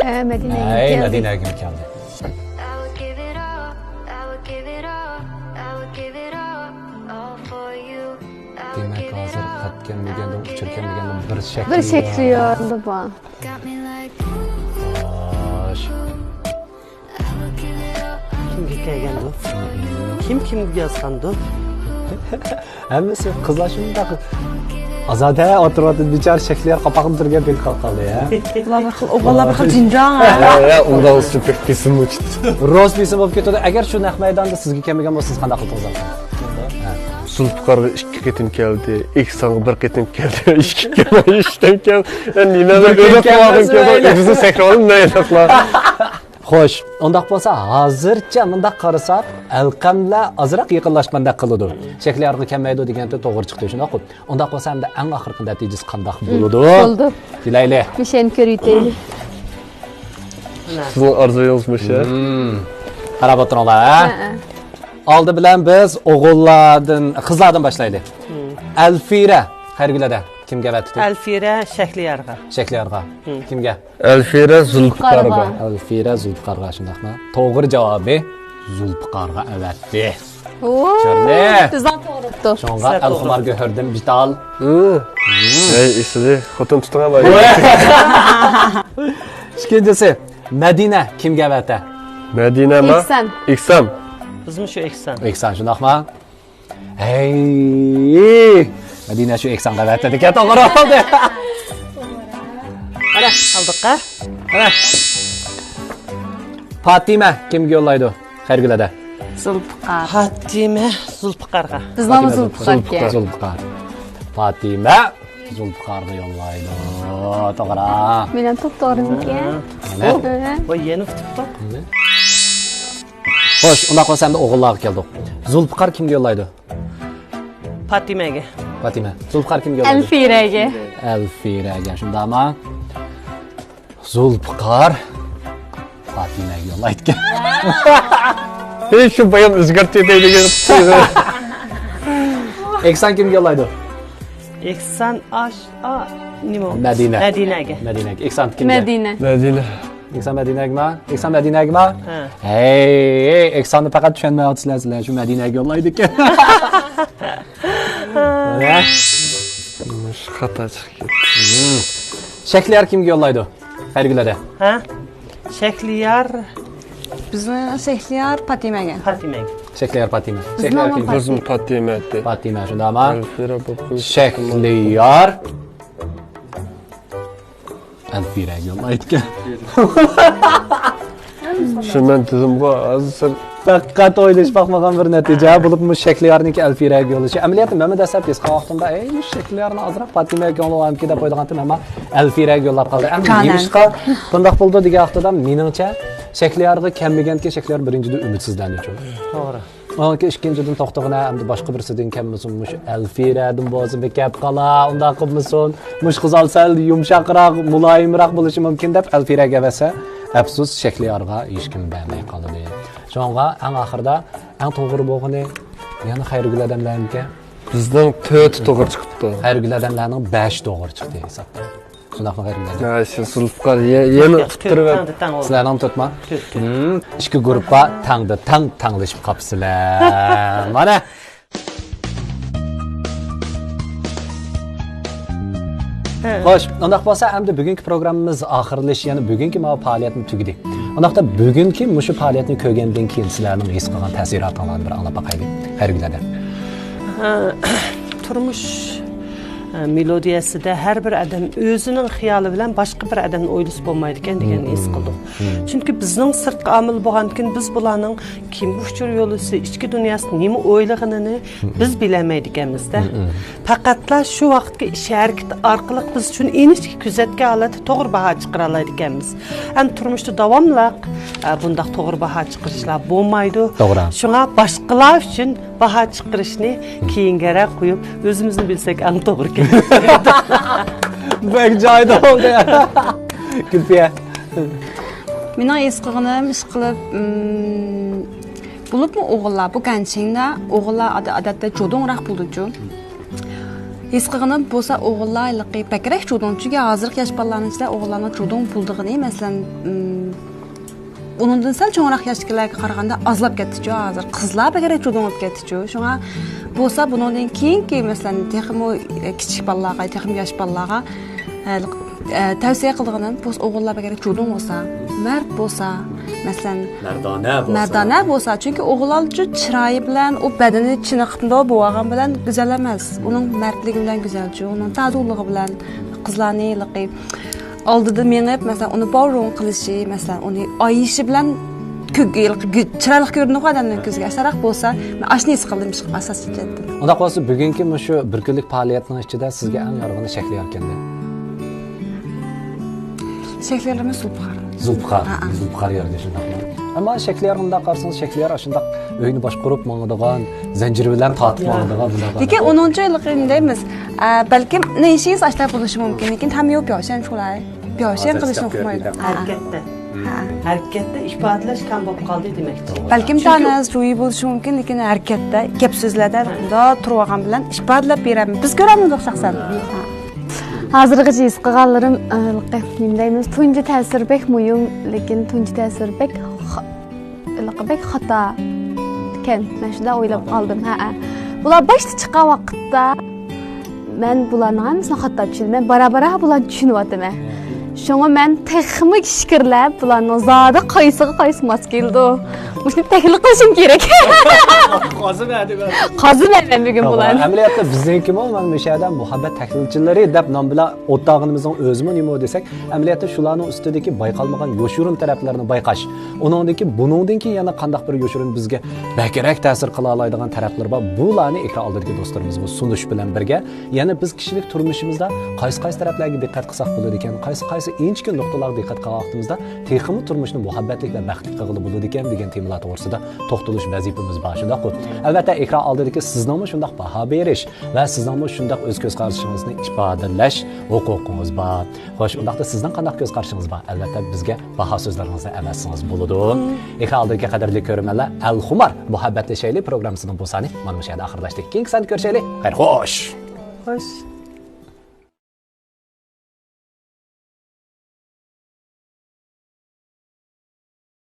ئە، مەدىنە ھەي، كەلدى. مەدىنە ئاكام كەلدى. دېمەك، ھازىر خەت كەلمىگەندىن، ئۇچۇر كەلمىگەندىن بىر شەكلى بىر شەكلى يوق بار. خوش. كىمگە كەلگەندۇ؟ كىم كىمگە يازغاندۇ؟ ھەممىسى قىزلار شۇنداق ئازادە ئولتۇرۇۋاتىدۇ، بىچارە شەكلىيار قاپاقنى تۈرگەن بىر قالقالدى يا. ئۇلار بىر خىل، ئوغۇللار بىر خىل جىنجاڭ. يا، ئۇنداق سۈپۈر پېسىم ئۇچتى. روز پېسىم بولۇپ كېتىدۇ. ئەگەر شۇ نەق مەيداندا سىزگە كەلمىگەن بولسا، سىز قانداق قىلدىڭىز؟ زۇلپىقارغا ئىككى قېتىم كەلدى، ئېھسانغا بىر قېتىم كەلدى، ئىككى قېتىم، ئۈچ قېتىم كەلدى. نېمە ئۆزىنى سەكرىۋالدىم نەيلىقلار. خوش، ئۇنداق بولسا ھازىرچە مۇنداق قارىساق، ئەلقەملەر ئازراق يېقىنلاشقاندەك قىلىدۇ. شەكلىيارغا كەلمەيدۇ دېگەنتى توغرا چىقتى، شۇنداققۇ؟ ئۇنداق بولسا ئەمدى ئەڭ ئاخىرقى نەتىجىسى قانداق بولىدۇ؟ بولدى. دېيەيلى. مىشەن كۆرۈۋېتەيلى. سىزنىڭ ئارزۇيىڭىز مۇشۇ. قاراپ ئولتۇرۇڭلار ھە. ئالدى بىلەن بىز ئوغۇللاردىن، قىزلاردىن باشلايلى. ئەلفىرە خەيرگۈلەدە كىمگە ئەۋەتتى؟ ئەلفىرە شەھلىيارغا. شەھلىيارغا. كىمگە؟ ئەلفىرە زۇلپىقارغا. ئەلفىرە زۇلپىقارغا، شۇنداقمۇ؟ توغرا جاۋابى زۇلپىقارغا ئەۋەتتى. چىرنى. بىزدىن توغرا بوپتۇ. شۇڭا ئەلخۇمار گۆھەردىن بىتال. ھەي ئېسىلى، خوتۇن تۇتۇڭ ھە. ئىككىنچىسى، مەدىنە كىمگە ئەۋەتە؟ مەدىنەما؟ ئېھسان. ئېھسان. بىزمۇ شۇ ئېھسان. ئېھسان، شۇنداقما؟ ھەي، مەدىنە شۇ ئېھسانغا ئەۋەتىدىكەن، توغرا بولدى. ئالدىققا. پاتىمە كىمگە يوللايدۇ؟ خەيرگۈلەدە. زۇلپىقار. پاتىمە زۇلپىقارغا. بىزنىڭمۇ زۇلپىقاركەن. زۇلپىقار. پاتىمە زۇلپىقارغا يوللايدۇ. توغرا. مېنىڭ توپ توغرىمىكەن؟ مانا. ۋاي يەنە ئۇتۇپتۇق. خوش، ئۇنداق بولسا ئەمدى ئوغۇللارغا كەلدۇق. زۇلپىقار كىمگە يوللايدۇ؟ پاتىمەگە. پاتىمە. زۇلپىقار كىمگە يوللايدۇ؟ ئەلفىرەگە. ئەلفىرەگە، شۇنداقما؟ زۇلپىقار پاتىمەگە يوللايدىكەن. ھېي، شۇ بايام ئۆزگەرتىپ كېتەي دېگەن. ئېھسان كىمگە يوللايدۇ؟ ئېھسان ئاش، ئا، نېمە ئۇ؟ مەدىنە. مەدىنەگە. مەدىنە. ئېھسان كىمگە؟ مەدىنە. مەدىنە. ئېھسان مەدىنەگىما؟ ئېھسان مەدىنەگما؟ ھە. ھەي، ئېھساننى پەقەت چۈشەنمەيۋاتىسىلەر سىلەر، شۇ مەدىنەگە يوللايدىكەن. مانا. مۇشۇ خاتا چىقىپ كەتتى. شەھلىيار كىمگە يوللايدۇ؟ خەيرگۈلەدە. ھە؟ شەھلىيار بىزنىڭ شەھلىيار پاتىمەگە. پاتىمەگە. شەھلىيار پاتىمە. بىزنىڭ شەھلىيار كىم؟ پاتىمە. بىزمۇ پاتىمە ئەتتى. پاتىمە، شۇنداقما؟ ئەلفىرە بولۇپ قويۇش. شەھلىيار ئەلفىرەگە يوللايدىكەن. شۇ مەن دېدىمغۇ، ھازىر. پەقەت ئويلىشىپ باقمىغان بىر نەتىجە، بولۇپمۇ شەھلىيارنىڭكى ئەلفىرەگە يوللىشى. ئەمەلىيەتتە مەنمۇ دەسلەپ ھېس قىلغان ۋاقتىمدا، ئەي، مۇشۇ شەھلىيارنى ئازراق پاتىمەگە كۆڭلى بارمىكىن دەپ قويىدىغانتىم، ئەمما ئەلفىرەگە يوللاپ قالدى. ئەمما نېمىشقا بۇنداق بولدى دېگەن ۋاقتىدا، مېنىڭچە، شەھلىيارغا كەلمىگەنتى، شەھلىيار بىرىنچىدىن ئۈمىدسىزلەندى. توغرا. ئانكى ئىككىنچىدىن توختىغىنە، ئەمدى باشقا بىرسىدىن كەلمىسۇن، مۇشۇ ئەلفىرەدىن بولسا بىر كەپ قالا، ئۇنداق قىلمىسۇن. مۇشۇ قىزال سەل يۇمشاقراق، مۇلايىمراق بولۇشى مۇمكىن دەپ ئەلفىرەگە ئەۋەتسە، ئەپسۇس، شەھلىيارغا ھېچكىم بەرمەي قالدى. شۇڭا ئەڭ ئاخىرىدا ئەڭ توغرا بولغىنى يەنە خەيرىگۈل ئادەملەرنىڭكى. بىزنىڭ تۆتى توغرا چىقىپتۇ. خەيرىگۈل ئادەملەرنىڭ بەش توغرا چىقتى ھېسابتا. شۇنداقمۇ خەيرىگۈل ئادەم؟ ھە، شۇ زۇلپىقار يە-، يەنە ئۇتۇپ تۇرۇۋەت. تەڭدە تەڭ بولدى. سىلەرنىڭ تۆتما؟ تۆت، تۆت. ھىم، ئىككى گۇرۇپپا تەڭدە تەڭ تەڭلىشىپ قاپسىلەر. مانا. خوش، ئۇنداق بولسا ئەمدى بۈگۈنكى پروگراممىمىز ئاخىرلىشىش، يەنى بۈگۈنكى ماۋۇ پائالىيەتنى تۈگىدى. ئۇنداقتا بۈگۈنكى مۇشۇ پائالىيەتنى كۆرگەندىن كېيىن سىلەرنىڭ ھېس قىلغان تەسىراتىڭلارنى بىر ئاڭلاپ باقايلى. خەيرگۈل ئادەم. تۇرمۇش مېلودىيەسىدە ھەر بىر ئادەم ئۆزىنىڭ خىيالى بىلەن باشقا بىر ئادەمنى ئويلىسا بولمايدىكەن دېگەننى ھېس قىلدۇم. چۈنكى بىزنىڭ سىرتقى ئامىل بولغاندىكىن بىز بۇلارنىڭ كىم ئۇچۇر يولۋىسى، ئىچكى دۇنياسىدا نېمە ئويلىغىنىنى بىز بىلەلمەيدىكەنمىز-دە. پەقەتلا شۇ ۋاقىتقى ئىش ھەرىكىتى ئارقىلىق بىز شۇنى ئېنىكچە كۆزەتكەن ھالەتتە توغرا باھا چىقىرالايدىكەنمىز. ئەمدى تۇرمۇشتا داۋاملىق، ئە، بۇنداق توغرا باھا چىقىرىشلار بولمايدۇ. توغرا. شۇڭا باشقىلار ئۈچۈن باھا چىقىرىشنى كېيىنگىرەك قويۇپ، ئۆزىمىزنى بىلسەك ئەڭ توغرا كېلىدۇ. بەك جايىدا بولدى. گۈلپىيە. مېنىڭ ھېس قىلغىنىم، ئىشقىلىپ، ئىم، بولۇپمۇ ئوغۇللار، بۇ گەنچىڭدە ئوغۇللار ئادە-، ئادەتتە جۇدۇڭراق بولىدۇچۇ. ھېس قىلغىنىم بولسا ئوغۇللار ھېلىقى بەكرەك چۇدۇڭ، چۈنكى ھازىرقى ياش بالىلارنىڭ ئىچىدە ئوغۇللارنىڭ چۇدۇڭ بولىدىغىنى، مەسىلەن، ئۇنىڭدىن سەل چوڭراق ياشتىكىلەرگە قارىغاندا ئازلاپ كەتتىچۇ ھازىر. قىزلار بەكرەك چۇدۇڭ بولۇپ كەتتىچۇ. شۇڭا بولسا بۇنىڭدىن كېيىنكى، مەسىلەن، تېخىمۇ كىچىك بالىلارغا، تېخىمۇ ياش بالىلارغا، ئە، تەۋسىيە قىلىدىغىنىم بولسا ئوغۇللار بەكرەك چۇدۇڭ بولسا، مەرد بولسا، مەسىلەن، مەردانە بولسا. مەردانە بولسا، چۈنكى ئوغۇللارچۇ چىرايى بىلەن، ئۇ بەدىنى چېنىقىپتۇ بولغان بىلەن گۈزەل ئەمەس. ئۇنىڭ مەردلىكى بىلەن گۈزەلچۇ، ئۇنىڭ تازىلىقى بىلەن قىزلارنى ھېلىقى ئالدىدا مېڭىپ، مەسىلەن، ئۇنى باۋرۇڭ قىلىشى، مەسىلەن، ئۇنى ئايىشى بىلەن كۆ-، ھېلىقى گۈ-، چىرايلىق كۆرۈنىدىغۇ ئادەمنىڭ كۆزىگە. ئاشۇنداق بولسا، مەن ئاشۇنى ھېس قىلدىم ئاساسىي جەھەتتىن. ئۇنداق بولسا، بۈگۈنكى مۇشۇ بىر كۈنلۈك پائالىيەتنىڭ ئىچىدە سىزگە ئەڭ يارىغىنى شەھلىيار ئىكەندە؟ شەھلىيارمۇ زۇلپىقار. زۇلپىقار. ھە، ھە. زۇلپىقار يارىدى، شۇنداقمۇ؟ ئەمما شەھلىيارغا مۇنداق قارىسىڭىز، شەھلىيار ئاشۇنداق ئۆينى باشقۇرۇپ ماڭىدىغان، زەنجىر بىلەن تارتىپ يا. ماڭىدىغان بۇنداق. لېكىن ئۇنىڭچە ھېلىقى دەيمىز. ئە، بەلكىم نېشىز ئاشۇنداق بولۇشى مۇمكىن، لېكىن تاميو پياۋشەن شۇلاي. پياۋشەن قىلىشنى ئۇقمايدۇ. ھەرىكەتتە. ھە. ھەرىكەتتە ئىپادىلەش كەم بولۇپ قالدى دېمەكچى. بەلكىم تانىز جۇيى بولۇشى مۇمكىن، لېكىن ھەرىكەتتە، گەپ سۆزلەردە مۇنداق تۇرۇۋالغان بىلەن ئىپادىلەپ بېرەلمەيدۇ. بىز كۆرەلمىدۇق شەخسەن. ھازىرغىچە ھېس قىلغانلىرىم، ئە، نېمە دەيمىز، تۇنجى تەسىر بەك مۇھىم، لېكىن تۇنجى تەسىر بەك خا-، بەك خاتا ئىكەن. مەن شۇنداق ئويلاپ قالدىم. ھەئە. بۇلار باشتا چىققان ۋاقىتتا مەن بۇلارنىڭ ھەممىسىنى خاتا چۈشىنىمەن. بارا-بارا بۇلارنى چۈشىنىۋاتىمەن. شۇڭا مەن تېخىمۇ ئىچكىرىلەپ بۇلارنىڭ زادى قايسىغا قايسى ماس كېلىدۇ؟ مۇشۇنى تەھلىل قىلىشىم كېرەك. قازىمەن دېمە. قازىمەن مەن بۈگۈن بۇلارنى. ئەمەلىيەتتە بىزنىڭكىمۇ مانا مۇشۇ يەردە مۇھەببەت تەھلىلچىلىرى دەپ نام بىلەن ئوتتاغىنىمىزنىڭ ئۆزىمۇ نېمە دېسەك، ئەمەلىيەتتە شۇلارنىڭ ئۈستىدىكى بايقالمىغان يوشۇرۇن تەرەپلەرنى بايقاش، ئۇنىڭدىن كېيىن بۇنىڭدىن كېيىن يەنە قانداق بىر يوشۇرۇن بىزگە بەكرەك تەسىر قىلالايدىغان تەرەپلىرى بار، بۇلارنى ئېكران ئالدىدىكى دوستلىرىمىزغا سۇنۇش بىلەن بىرگە، يەنە بىز كىشىلىك تۇرمۇشىمىزدا قايسى-قايسى تەرەپلەرگە دىققەت قىلساق بولىدىكەن، قايسى-قايسى ئىنچىكە نۇقتىلارغا دىققەت قىلغان ۋاقتىمىزدا تېخىمۇ تۇرمۇشنى مۇھەببەتلىك ۋە بەختلىك قىلغىلى بولىدىكەن دېگەن تېمىلار توغرىسىدا توختىلىش ۋەزىپىمىز بار، شۇنداققۇ؟ ئەلۋەتتە، ئېكران ئالدىدىكى سىزنىڭمۇ شۇنداق باھا بېرىش ۋە سىزنىڭمۇ شۇنداق ئۆز كۆز قارىشىڭىزنى ئىپادىلەش ھوقۇقىڭىز بار. خوش، ئۇنداقتا سىزنىڭ قانداق كۆز قارىشىڭىز بار؟ ئەلۋەتتە، بىزگە باھا سۆزلىرىڭىزنى ئەۋەتسىڭىز بولىدۇ. ئېكران ئالدىدىكى قەدىرلىك كۆرۈرمەنلەر، ئەلخۇمار مۇھەببەتلىشەيلى پروگراممىسىنىڭ بۇ سانى مانا مۇشۇ يەردە ئاخىرلاشتى. كېيىنكى ساندا كۆرۈشەيلى. خەير خوش. خوش.